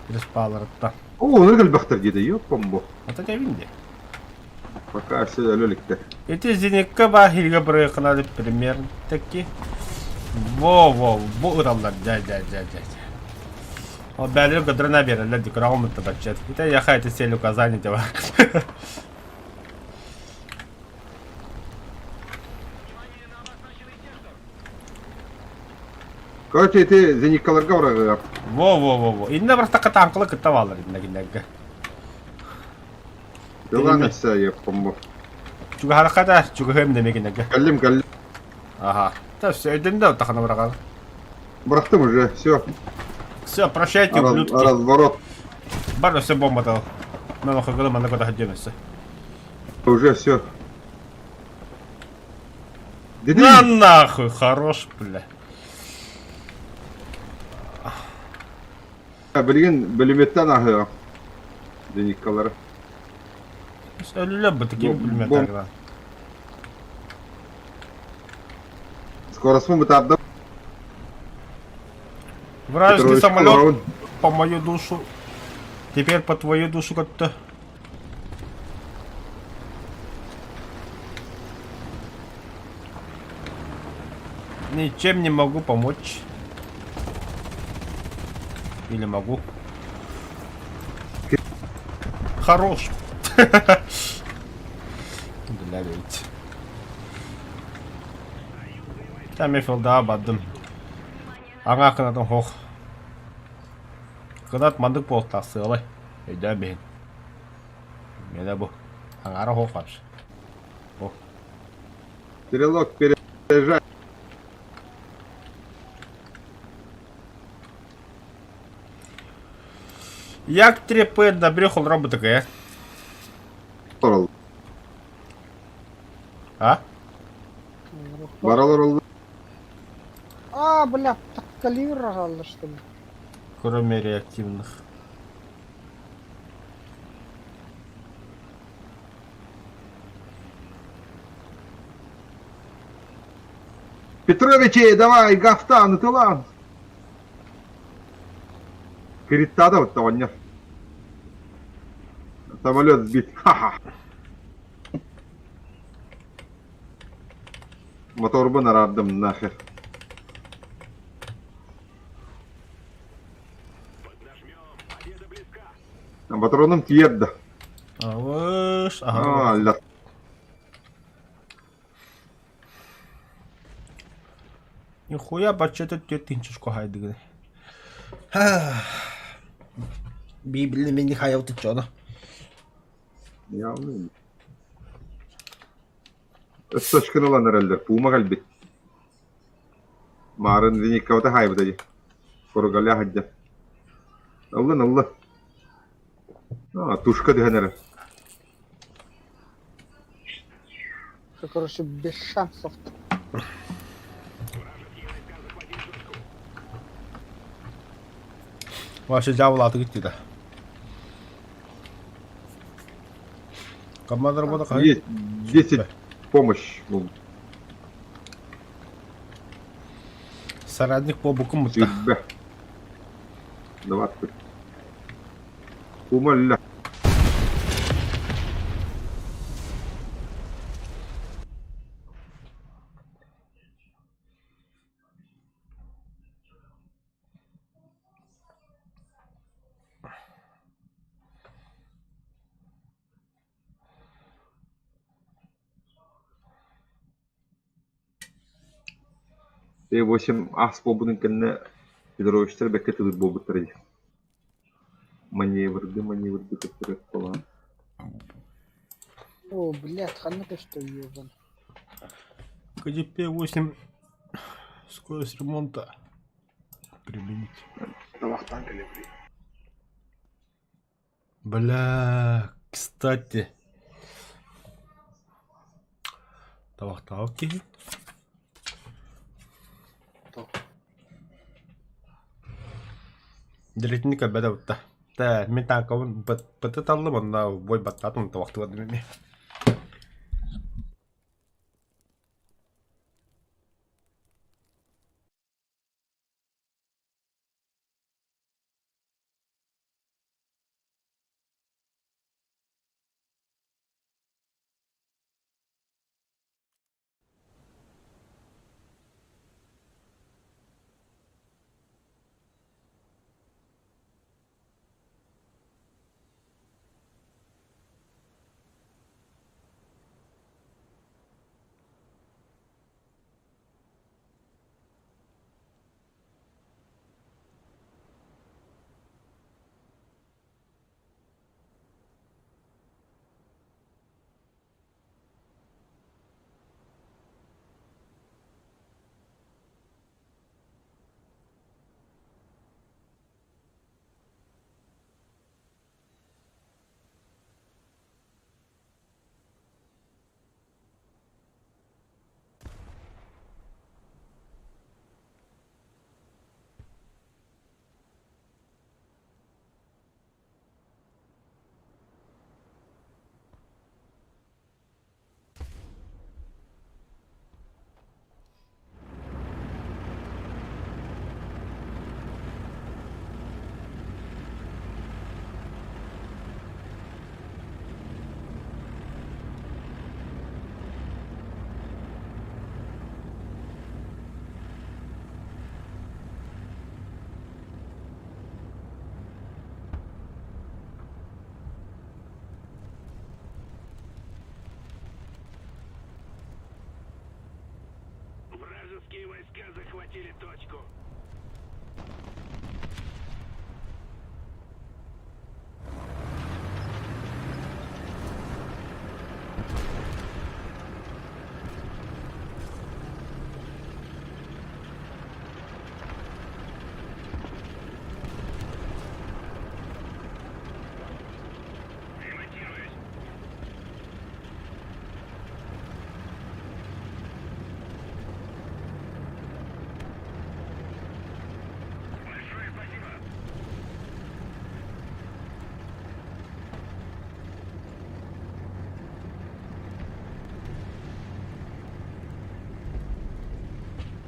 Респаларыттан. О, оны кэлбэхтэр диэтэ, ёппомбо. Ата тэбин де. Пока все өлө иликтэр. Ити зенитка баар хилгэ бырыыкынады примерно таки. Во-во, бу ыраллар, дьэ, дьэ, дьэ, дьэ. Ол бээлэр көтөрүнэ биэрэллэр ди күрэҕи умутта баччат. Ити яха эти цель указания дьэ Короче, ити зениткаларга барарыгар. Во-во-во-во. Инна барахтакка танкылы кытта баалар инна кинилэргэ. Дылаан өссө ёппомбо. Чугаһарахха да чугаһыам дэмэ кинилэргэ. Кэллим, кэллим. Ага. Да, все, өйдөннө тахана быраҕар. Бырахтым уже, все. Все, прощайте, ублюдки. Разворот. Бар өссө бомбатал. Мен охыргылы манна көтө сылдьыам өссө. Уже все. На нахуй, хорош, бля. Билигин бөлүмөттөн аһыа. Зениткалары. Өлүлэ бу такие пулеметы. Скоростьпун бытаарда. Вражеский самолет по мою душу. Теперь по твою душу как-то. Ничем не могу помочь. Или могу? Хорош. Бля, ведь. Там я филда бардым. Аҥаа кынатын хох. Кынат мандык буолтаах сыалай. Өйдөөн биһин. Мене бу. Аҥаара хох вообще. Бу. Стрелок, переезжай. Як 3П добре холра такая. А? Баралар oldu. А, бля, так калибр аҕалла, что ли? Кроме реактивных. Петровичи, давай, гафтан, тылан. Криттада вот того Самолет сбит. Ха-ха. Моторбун араардым нахер. Патроном тиер да. Алыш. Ага. А, ля. Нихуя бачча түөрт тыһыынча хайдыгын. Библия мени хайалты чоно. Явно. Өссөшкін ылан эрэллэр, пуума кэлбит. Маарын Вениккабыта хаайбыта дии. Коругаля сылдьар. Ыллын, ылла. А, тушка түһэн эрэр. Всё, короче, без шансов. Вообще дьявол аты да. Команда работа хай. Есть 10 помощь. Ну, Соратник по букум мутта. Сүүрбэ. 20. Пуума өллө. Т8 ас буолбутун кэннэ Петровичтар бэккэ тылыр буолбуттар дии. Маневрды, маневрды көттөрөр буолан. О, блядь, ханна ты что, ебан. КДП-8 скорость ремонта применить. Табахтан кэлэбри. Бля, кстати. Табахтаал киһи. Директини көрбөтө бутта. Та, мин танкабын быты таллым, онна бой баттаатым табахтыбадым эми.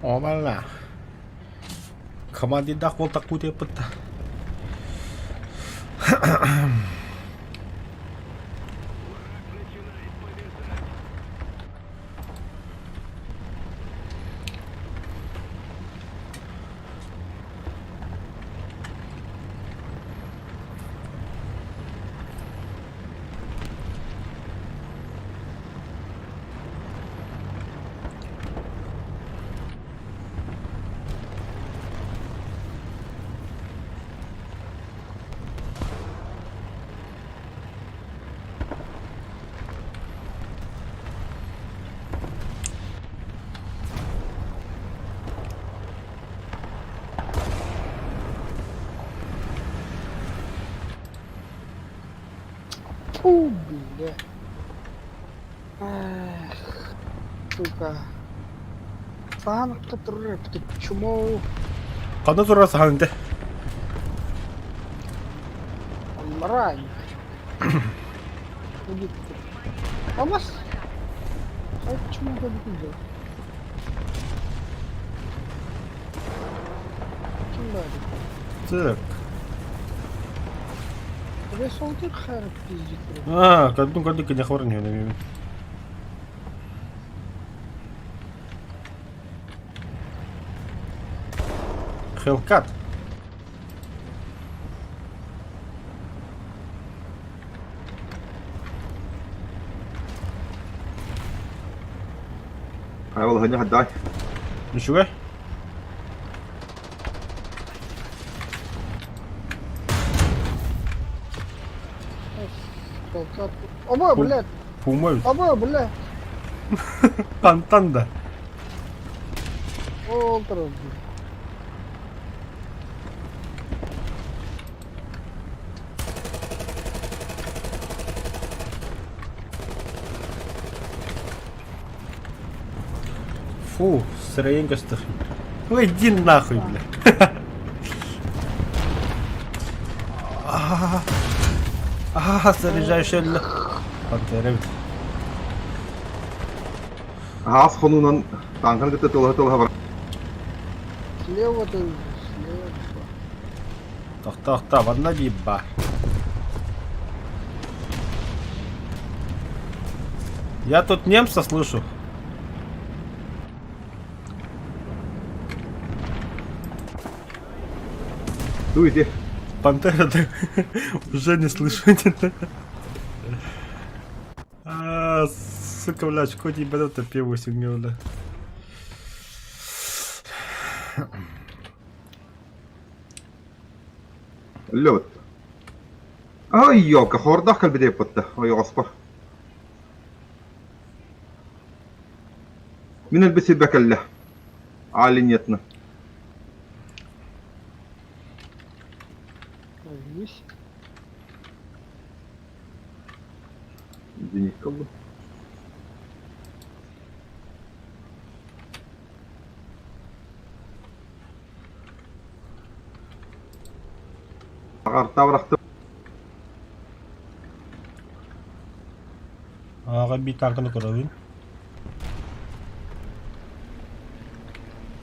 Оба-ла. Командирдаах буолтахпыт диэппит да. Фу, бля. Эх, сука. Сахан турар ты чмо. Ханна турар сахан ити? Аллара. Алмас. Хай чмо кэлбитин Ким баар? Так. Пиздит. А, каддун каддун кини хабар не Хелкат. Хайа балаһыанньа хайдаҕай? Үчүгэй. Оба, блядь! Пума эбит. Оба, блядь! Хантан да. Ол турар. Фу, сырэйин көстөр. Ой, иди нахуй, бля. Аа, заряжающая Пантера эбит. Аһаас хонуунан тааҥканы кытта тылаһа-тылаһа бар. Слева ты, слева. Тохтоо, манна биир баар. Я тут немца слышу. Ту ити. Пантера ты уже не слышу. А, сука, блядь, хоть ебанут П8 мне, бля. Өллөбүт. Ай, ёлка, хордах кэлбит эппитте, ойоҕоспор. Мин өлбүт сирбэ кэллэ. Аали нетна. Вись. Зенитка ыллым. Аҕарта бырахтым. Ааҕа биир тааҥканы көрөбүн.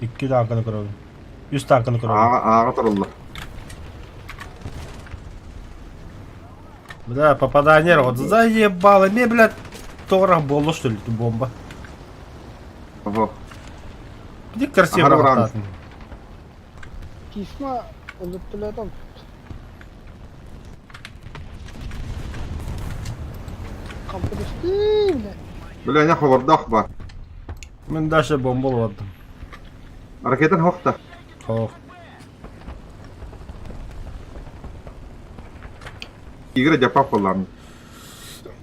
Икки тааҥканы көрөбүн. Үс тааҥканы көрөбүн. Ааҕа ааҕа тураллар. Бля, попадание, вот заебало. Мне, блядь, торах буолла, что ли, бомба. Оһо. Где красиво Аһара баран. баттаатын. Письма өлөттөлөөтөм. Компостин, бля. Бля, не хобордоох баар. Мен дальше бомба олордум. Ракетан хохта. Хох. Игра дьаппах буоллаҕым.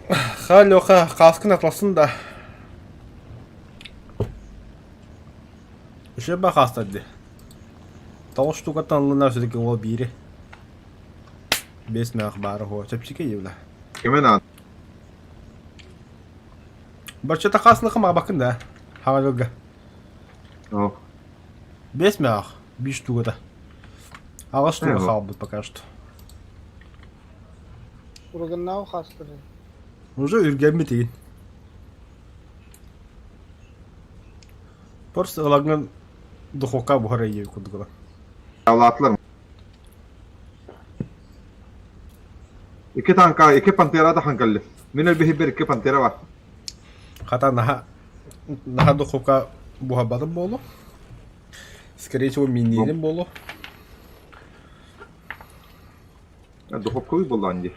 Ха, Леха, кааскын атласын да. Үчүгэй ба хаастар дии. Тоҕус штукаттан ыллынар все-таки уол биири. Биэс мөөх баара хуо. Чэпчэки дии Кимэ наада? Баччата хааслыха маабаккын да. Хаҕалырга. Оо. Биэс мөөх. Биир штуката. Аҕыс штука хаалбыт пока что. Ураганнааҕы хаастары. Уже үргэммит игин. Просто ылаҥҥын духовка буһар эйиэ курдук ылан. Алаатылар. Икки танка, икки пантера да ханкалли. Мин өлбүһүбэр икки пантера бар. Хата наһаа наһаа духовка буһарбатым буолуо. Скорее всего, миниирим буолуо. Духовкабый буоллаҕын дии.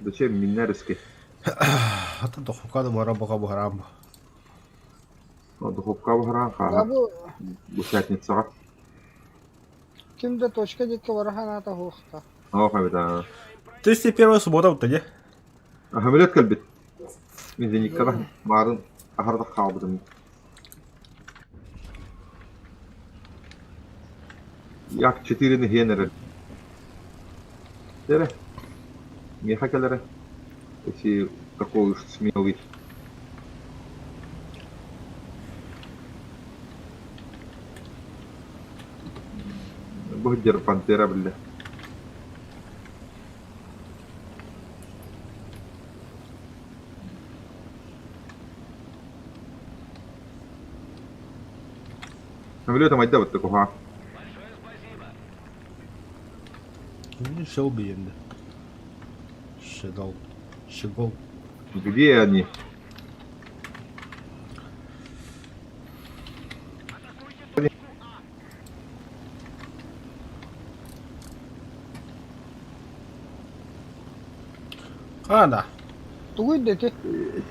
Зачем миннээриски? Хата духовка да буһара бука буһараам. Духовка буһараан хааһа. Гусятницаҕа. Ким да точка диэки бара санаата суохта. Оох эбит аа. Ты первая суббота вот тоді. Хамилет кэлбит. Мин зениткаҕа маарын аһардах хаалбытым. Як четырени иһэн эрэр. Эрэ, миэхэ кэлэрэ. Если такой уж смелый. Бу сылдьар пантера биллэ. Самолетом айда бытты куһаҕан. Шел бы енді. Шедол. Щегол. Где они? А, да. Тугуй дети?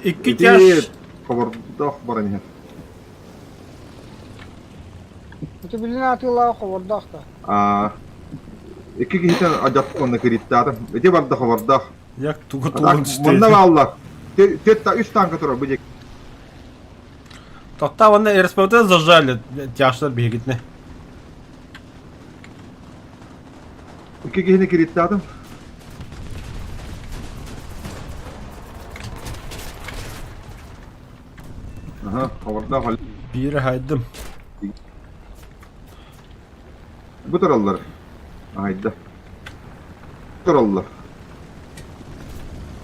Икки тяж. Хобордоох баран иһэр. Ити билин атыылаах хобордоох да. Аа, икки киһитэн адьат уонна кириттаатым. Ити барда хобордоох. Як тугу тугун Манна бааллар. Төрт үс танка турар бу диэки. Тоқта уонна РСПВ зажали тяжтар биһигитинэ. Икки киһини кириттаатым. Аха, хобордоох Биири хайдым. Бу тураллар. Айда. Тураллар.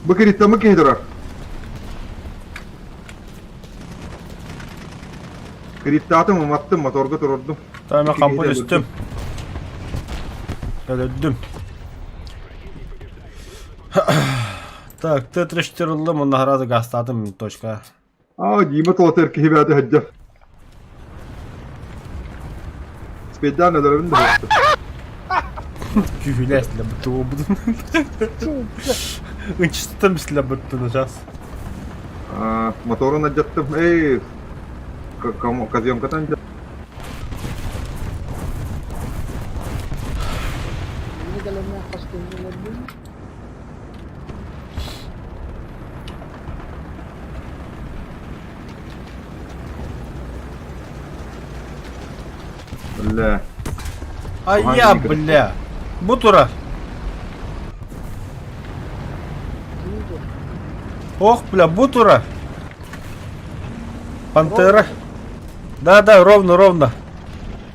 Бу кириттаммыт киһи турар. Кириттаатым, уматтым, моторга турурдум. Тайма хампын үстүм. Өлөрдүм. Так, Т-34 ыллым, онно сразу гастаатым точка. Аа, Дима туолатыгар киһи бэйэтэ сылдьар. Спейдаан өлөрөбүн да суохтар. Күүһүлээс лабыттыбын. Ынчыстым лабыттын сейчас. Аа, моторун алдьаттым. Эй, казёнкатын Кэлэммин хас күн Бля. А я, бля. Бу турар. Ох, бля, бу турар. Пантера. Да-да, ровно, ровно.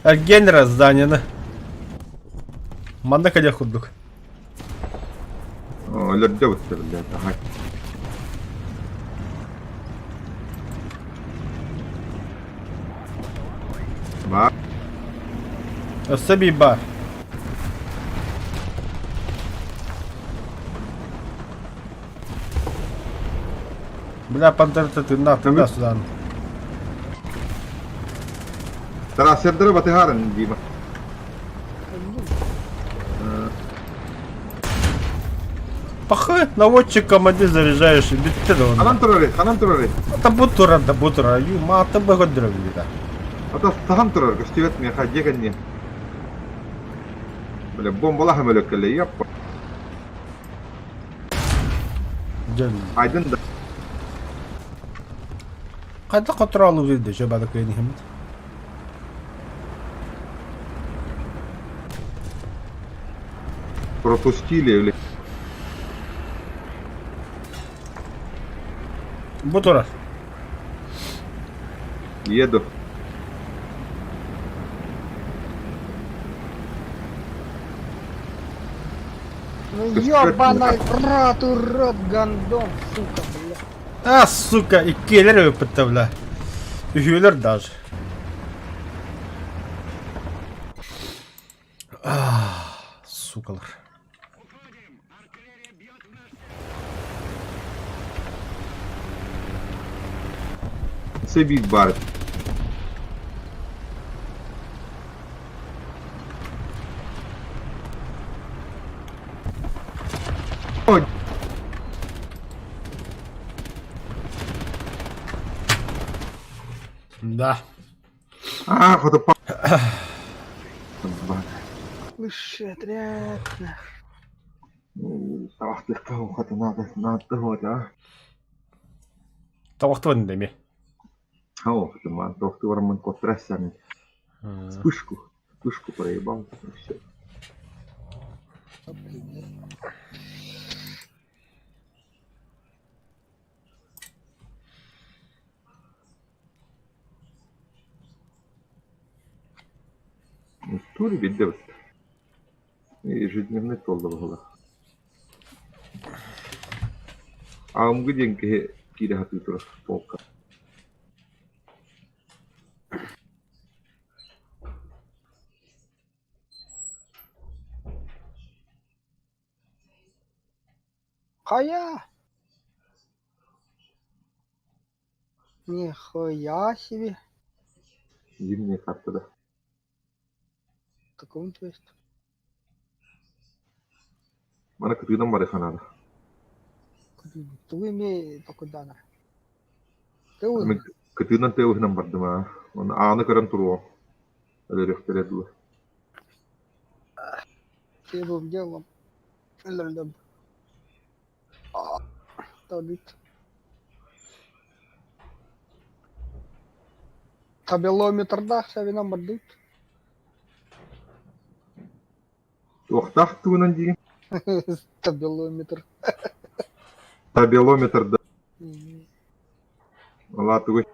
Генера зданиены. Манна кэлиэх курдук. Өлөрдө бутта бля. Ага. Баар. Өссө биир баар. Бля, пантерата тыыннаах тыыннаах судаан. Трассердары батыһаарын Дима. Пахы, наводчик команде заряжаешь, бүттэ да Ханан турары, ханан турары. Да бу турар, да бу турар. Ю, мааты бөгөддөрө билита. Ата саһан турар, көстүбэт миэхэ дьиэ кэнниэ. Бля, бомбалаах өмөлөк кэллэ, яппа. Дьон. Айдын да. Хайдах контролу видно, что бада кыйын Пропустили или... Бу турар. Еду. Ну ёбаный в рот, урод, гандон, сука, бля. А, сука, иккиэлэр өлүппүттэ, бля. Үһүөлэр даже. Сукалар. Сэбиит баар. Ой. Да. А, хотопа. Высший отряд. Табахтыахха хатынаата нааттыһуота. Табахтыбын да эмиэ. Оо, хатымаан туохтуу бараммын куоттарассан. Вспышку. Вспышку проебал. И все. Тур видел. Ежедневный толла буолар. Аамгы диэн киһи киирэ сатыы турар полка. Хайа! Нихуя себе. Зимняя карта, да. Таком то есть. Мана кытыынан бары ханаада. Тугу эмиэ токуйдаанар. Мин кытыынан тыалыһынан бардым аа. Оны ааны көрөн туруом. Өлөрүөхтэрэ дуо. Первым делом өлөрдөм. Табит. Табелометрдаах сабынан бардыбыт. Туохтаах тугунан диигин? Табелометр. Табелометр да. Алаа тугуй?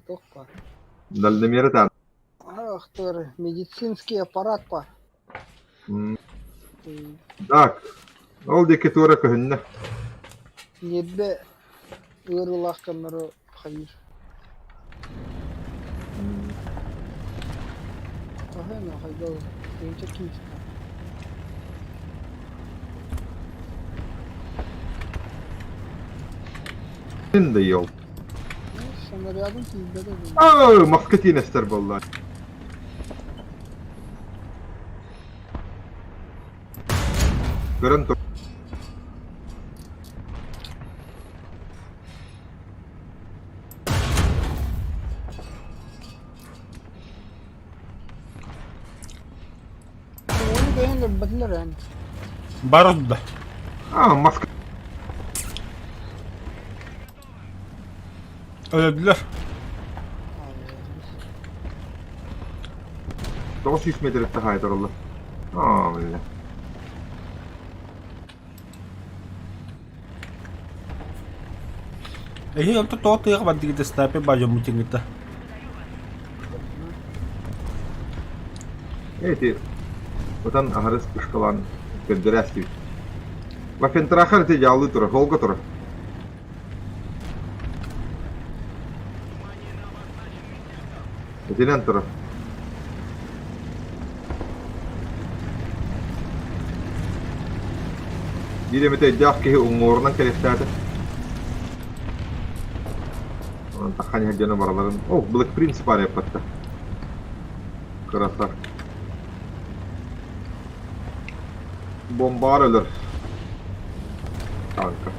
Туох баар? Дальномеры таан. Ах ты, медицинский аппарат па. Так, ол диэки туора көһүннэ. Ньиэрбэ ыарыылаах дьоннору хайыыр. Хаһан хайдал тыынча киистэ. Да ел. Снарядын тиийбэтэ Аа, маска тиэнэстэр буолла. Көрөн тур. Ону кэйэн өлбөтүлэр эн. Барда. Аа, маска. Өлөдүлэр. 900 метр таһаайтарылла. Аа, бля. Эһи онто тоҕо тыаҕа бардыгыт снайпер баар дьоммутуҥҥута. Эти отан аһарыс пушкалаан көрдөрөөстүбүт. Вафентрахар ити дьаалыы турар, холго турар. Итинэн турар. Биир эмит өйдөөх киһи уҥуорунан кэлиэхтээтэ. Онон таххан иһэр дьоно барыларын О, Black Prince баар эппэтта. Кырата. Бомбаар өлөр. Танка.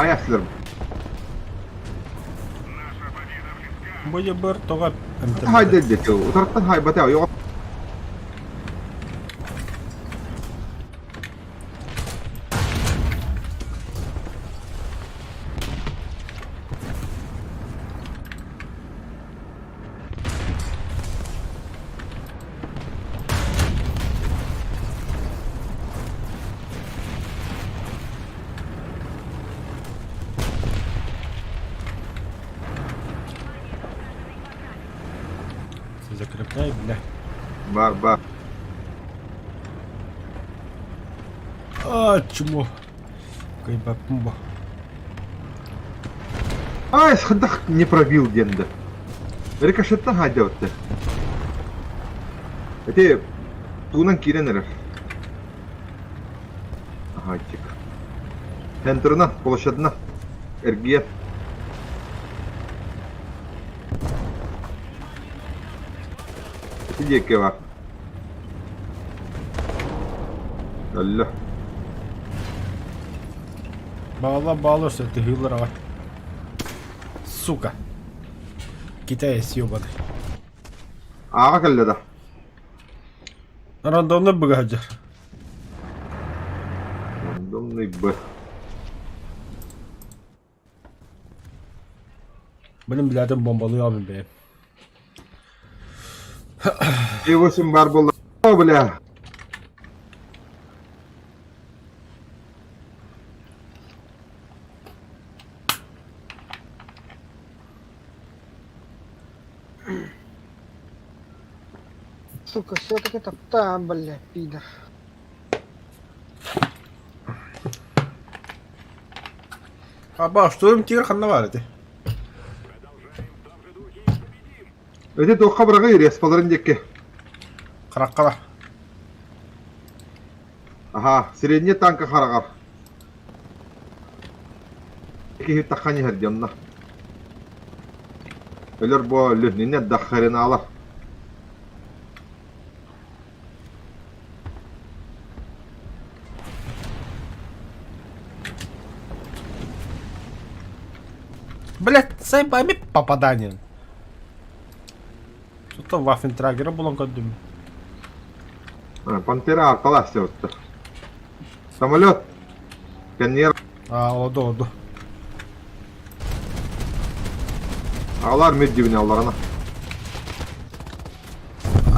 Хайа сылар. Бу дьыбыр тоҕо эмтэммэтэ? Хайда диэки утарыттан хайбата ойоҕо. Закрепляй, бля. Бар бар. А, чмо. Кайбакумба. Ай, сходах не пробил диэн да. Рикошеттан хайдабытта. Эти туунан киирэн эрэр. Аһааччык. Центрына, площадына. Эргийэн. Ити диэки бар. Өллө. Баала баала что ты хилера. Сука. Китаец ебаный. Ааҕа кэллэ да. Рандомно быгаджар. Рандомный Б. Блин, блядь, бомбалыы бэйэм. Е8 бар буолла. О, бля. Сука, все-таки топта, бля, пидор. Аба, что им тигр ханна бар эти? Эти туохха быраҕыы респаларын диэки. Хараккала. Аха, средний танка хараҕар. Киһи таххан иһэр дьонно. Өлөр буо өлүһүнүнэ даххаринаалар. Блять, сайбами попадание. Что-то ваффентрагера булан көрдүм. Пантера аркалаах сырытта. Самолет. Кэнниэр А, оду, оду. аҕалар мүрдүбүнэ олорона.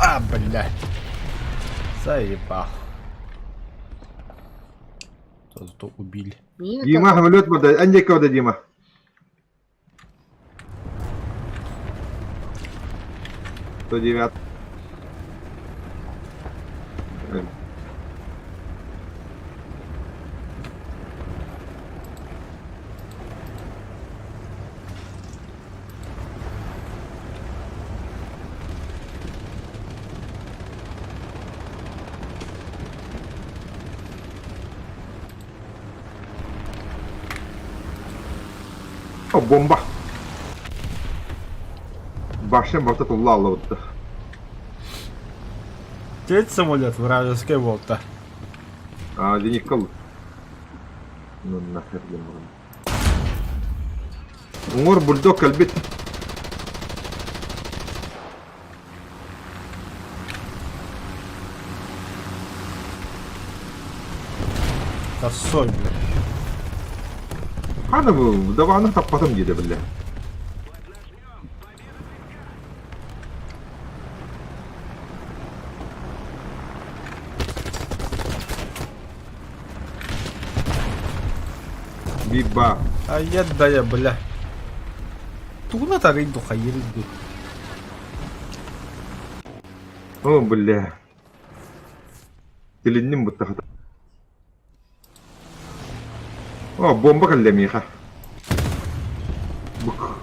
А, блядь. Заебал. Зато убили. Дима, самолет барда, эн диэки барда Дима. 109. О, бомба! Башня барыта тулла аллыбытта. Третий самолет вражеский волта. А, Дениккал. Ну нахер диэн баран. Уҥуор бульдог кэлбит. Косой, блядь. Хана бу, дабааны таппатым диэтэ биллэ. Биба. А я да я, бля. Тугуна тарый духайыр ду. О, бля. Тилинним буттахата. О, бомба кэллэ миэхэ. Бук.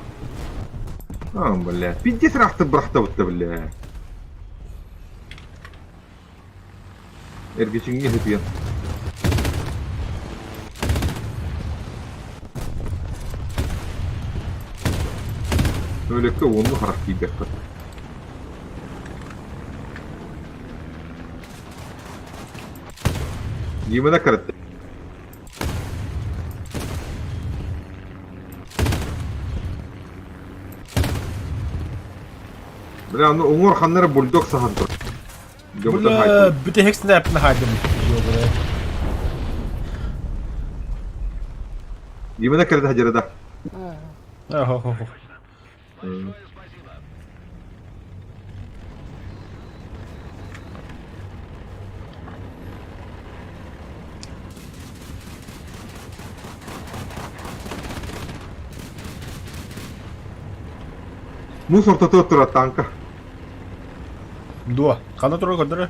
О, бля. Пиздец ыраахтык бырахтабытта, бля. Эргичиҥҥэ сытыйан. Өлөккө уонну харах тиийбэккэ. Димана каратте. Бля, ну уҥуор ханна эрэ бульдог саһан турар. Дьоммутун Бля, хаайтым. бүтэһик снайпын хаайдым. Ёбаный. Именно кэлэ сылдьара да. Ага. Муус ортотугар турар тааҥка. Дуо, ханна турар көрдөрө?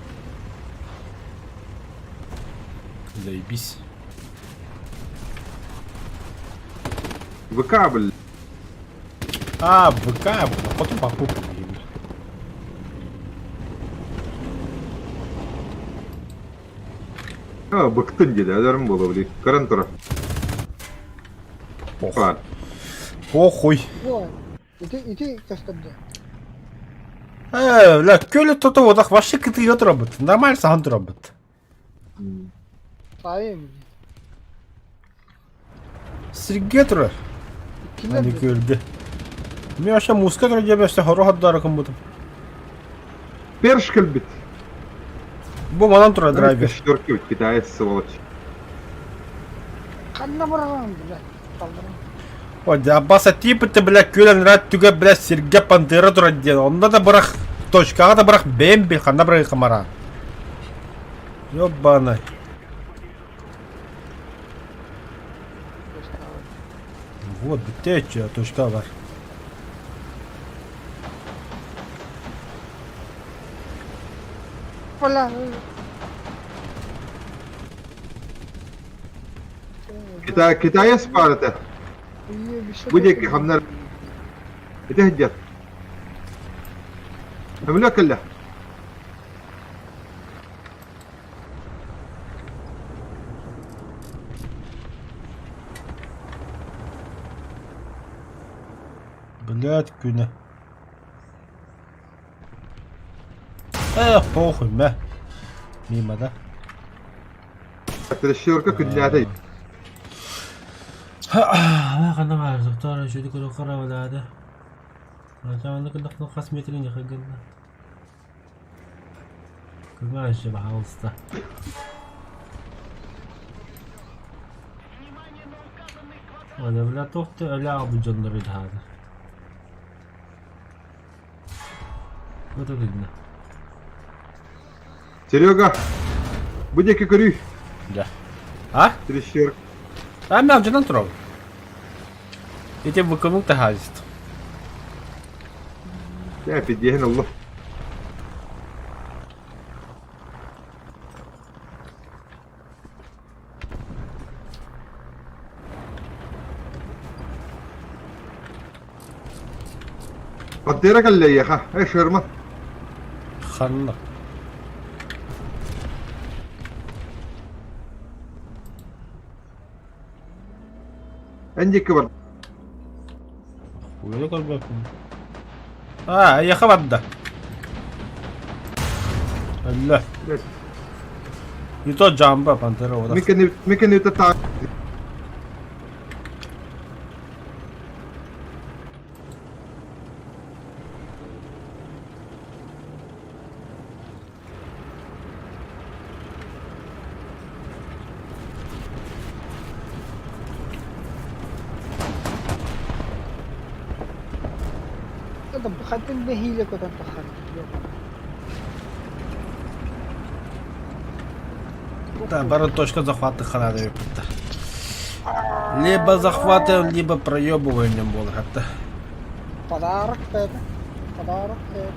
Заебись. ВК, блин. А, ВК, а потом покупку. А, быктын диэди, өлөрүм буолуо, блин. Көрөн турар. Похуй. Похуй. Ити, ити көстөрдө. Э, бля, көлө тото одах вообще кытыыга турабыт. Нормально сахан турабыт. Сайын. Сиргэ турар. Ани күөлгэ. Мен вообще муска турар диэбэ өссө хоро хордоору кыммытым. Перш кэлбит. Бу манан турар драйвер. Четверки китаец сволочь. Ханна бараҕын, бля, талларым. Ой, Аббаса тииппитте, бля, күөл анараа түгэ, бля, сиргэ пантера турар диэн. Онно да бырах, точкаҕа да бырах, бэйэм бил, ханна бырахыаххын бараан. Ёбаный. Вот, бүттээччи, точка бар. Бля. Китай, китаец баар этэ. Бу диэки ханна ити сылдьар. Көмүлүөк кэллэ. Блядь, күнэ. Эх, похуй, мэ. Мимо, да? Трещерка күннээтэй. Ханна баар, доктор, үчүгэй көрө карабалаады. Хас метрин гынна. Көмө пожалуйста. Аны бля тохты өлө аҕабыт дьоннор ыдаһаады. Вот это видно. Серега, бу диэки көрүй. Да. А? Трещерка. А мен алдьанан турабын. Ити быкымык таһаадьыт. Дьэ, пидиэһин ылла. Пантера кэллэ эйиэхэ, эй Шерман. Ханна. Эн диэки бар. Хуйаны көрбөппүн. А, эйиэхэ барда. Өллө. Не то джамба, пантера ода. Микени та Это хатын нэһиилэ көтөн таххар. Да, бары точка захвата ханада эбиппит. Либо захватываем, либо проебываем диэн буолар хатта. Подарок это. Подарок это.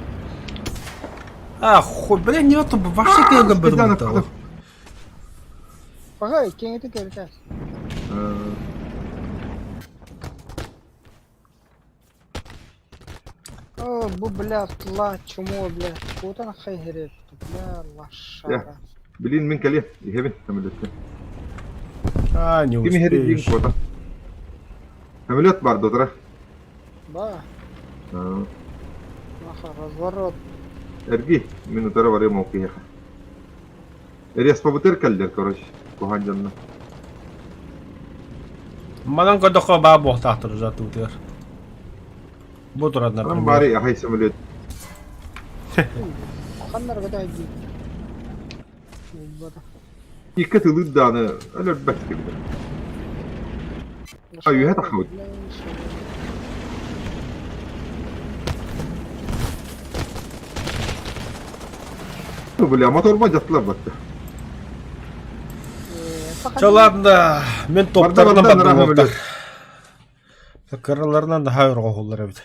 А, хуй, бля, не это вообще кыйган быдым. Пагай, кеңете кэлтэ. О, бу, бля, тла, чмо, бля. Кутан хайгерет, бля, лошара. Блин, мин кэлиэм, иһэбин самолеттан. А, не Ким иһэр диин успеешь. куота. Самолет бар дотара. Ба, наха, разворот. Эргий, мин утары барыам ол киһиэхэ. Респабытыр кэллэр, короче, куһаан дьонно. Манан көрдөххө баа буохтаахтар уже атыытыгар. Бу турар, Анан например. баары аһай самолет. Ханнар көтө дии. Булбата. Икки тылыр дааны өлөрбөт кибит. А үһэ тахабыт. Бля, моторба дьаттылар батта. Чэ ладно, мен Барда топтарынан барда бардым нара уолтар. өлөр. Кыраларынан да хайыр оҕоһуллар эбит.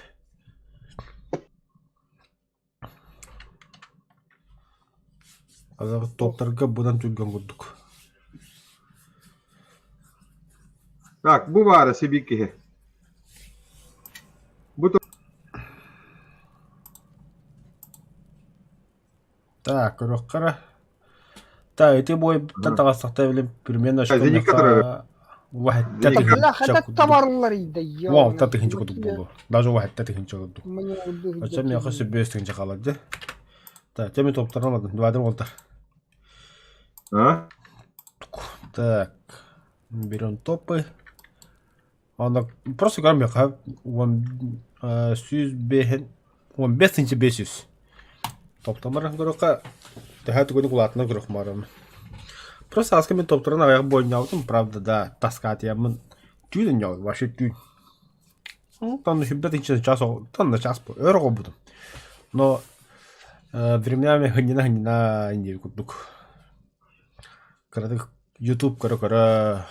Азар топтарга будан түргэн курдук. Так, бу баара сибик киһи. Бу Так, көрүөххэ. Так, ити буойуттан таҕыстахта билим примерно Зенитка турар. Уахетта Зенитка. Бля, хата табарылар иде. Уалта тыһынча курдук буолуо. Даже уахетта тыһынча курдук. Мне Оччо миэхэ сүбүөс тыһынча хаалар дьэ. Так, теми топтаран аладым. Двадыр уолтар. А? Так, берем топы. Аны просто көрөм миэхэ уон сүүс бэһин уон бэс тыһынча бэс сүүс. Топтамар көрөххө төһө түгэни кулаатынан көрөх маарым. Просто аска мин топтаран аҕыйах буонньаабытым, правда, да, таскаатыйаммын түүн онньообут, вообще түүн. Ну, там сүүрбэ тыһыынча час там на час өр оҕолбутум. Но временами хынньана-хынньана иннибит курдук. Кыратык YouTube көрө-көрө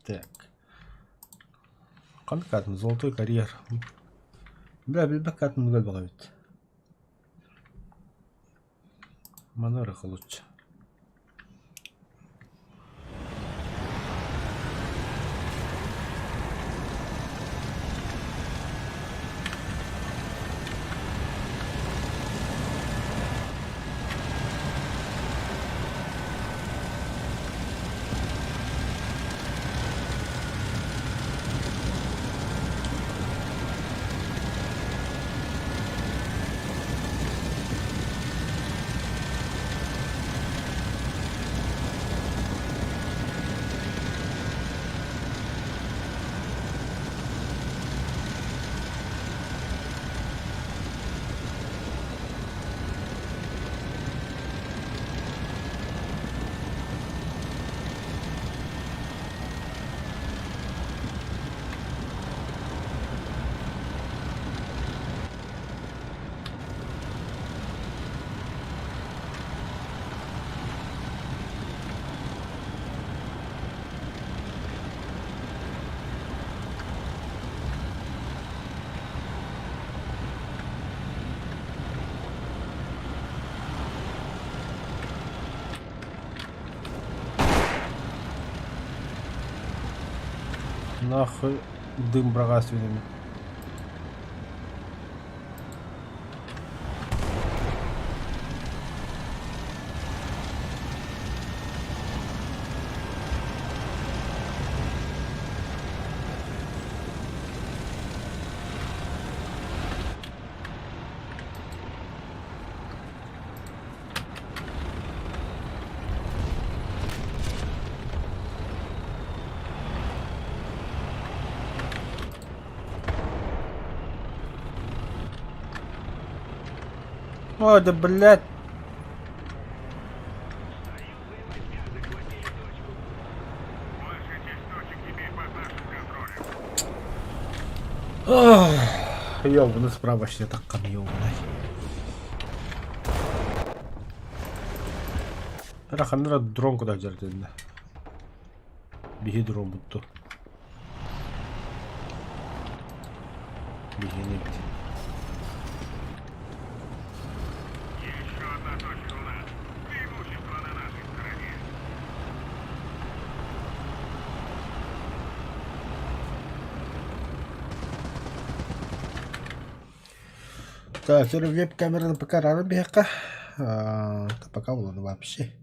Так. Ханнык аатын? Золотой карьер. Бля, билбэккэ аатын элбэх эбит. Маны эрэ лучше. Нахуй дым врага свиньями. Ой, да блядь. Ёбаный справа все так ёбаный. Раханра дрон куда дьэрдэннэ. Биһи дрон бутту. Биһини эбит. Так, теперь веб-камераны пока рано биһиэхэ. Пока буолан вообще.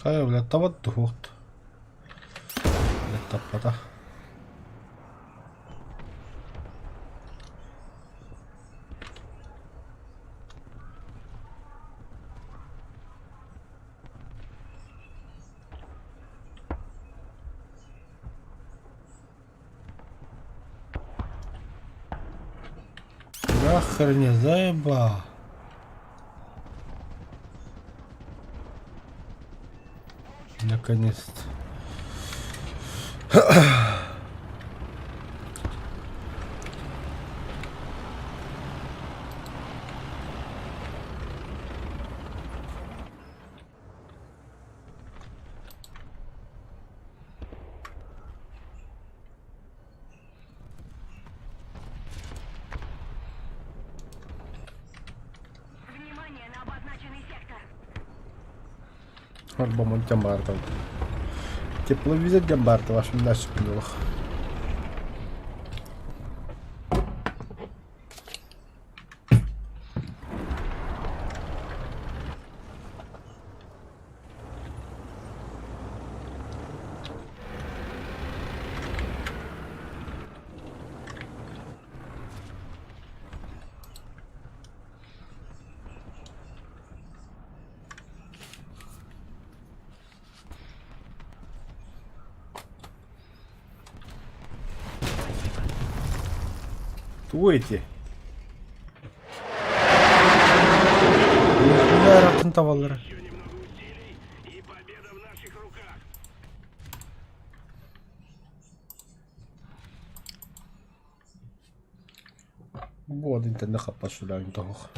Хайа, бля, табат дуһуохт. Бля, таппата. Нахер не заебал. Наконец-то. Холбоммут дьон баар Тепловизор диэн баар олох. Тугу ити? Атын табаллара. Вот интернет хаппа сүлээн тоһох.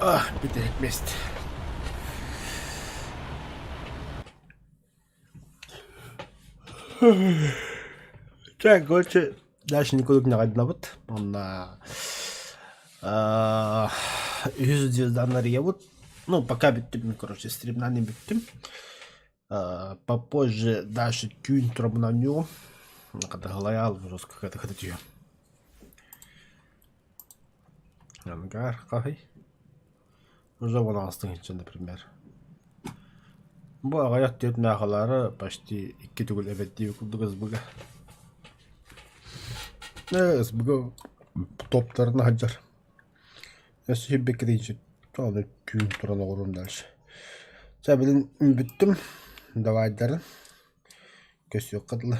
Ах, бүтэһик миэстэ. Чэ, короче, дальше никуда не набыт. Онно үһүс звезданы арыйабыт. Ну, пока бүттүм, короче, стримнан бүттүм. Попозже дальше түүн турабын оонньуоҕум. Хатыһылайаал жестко хата түһүөм. Ангар хаһый? Уже вон астыҥ например. Бу аҕыйах түөрт мээхэлэри почти икки төгүл эбэттии курдук СБГ. СБГ топтарын сылдьар. Өссө сүүрбэккэ ону түүн туран оҕуруом дальше. Чэ билин бүттүм. Давайдарын. Көсүөххэ дылы.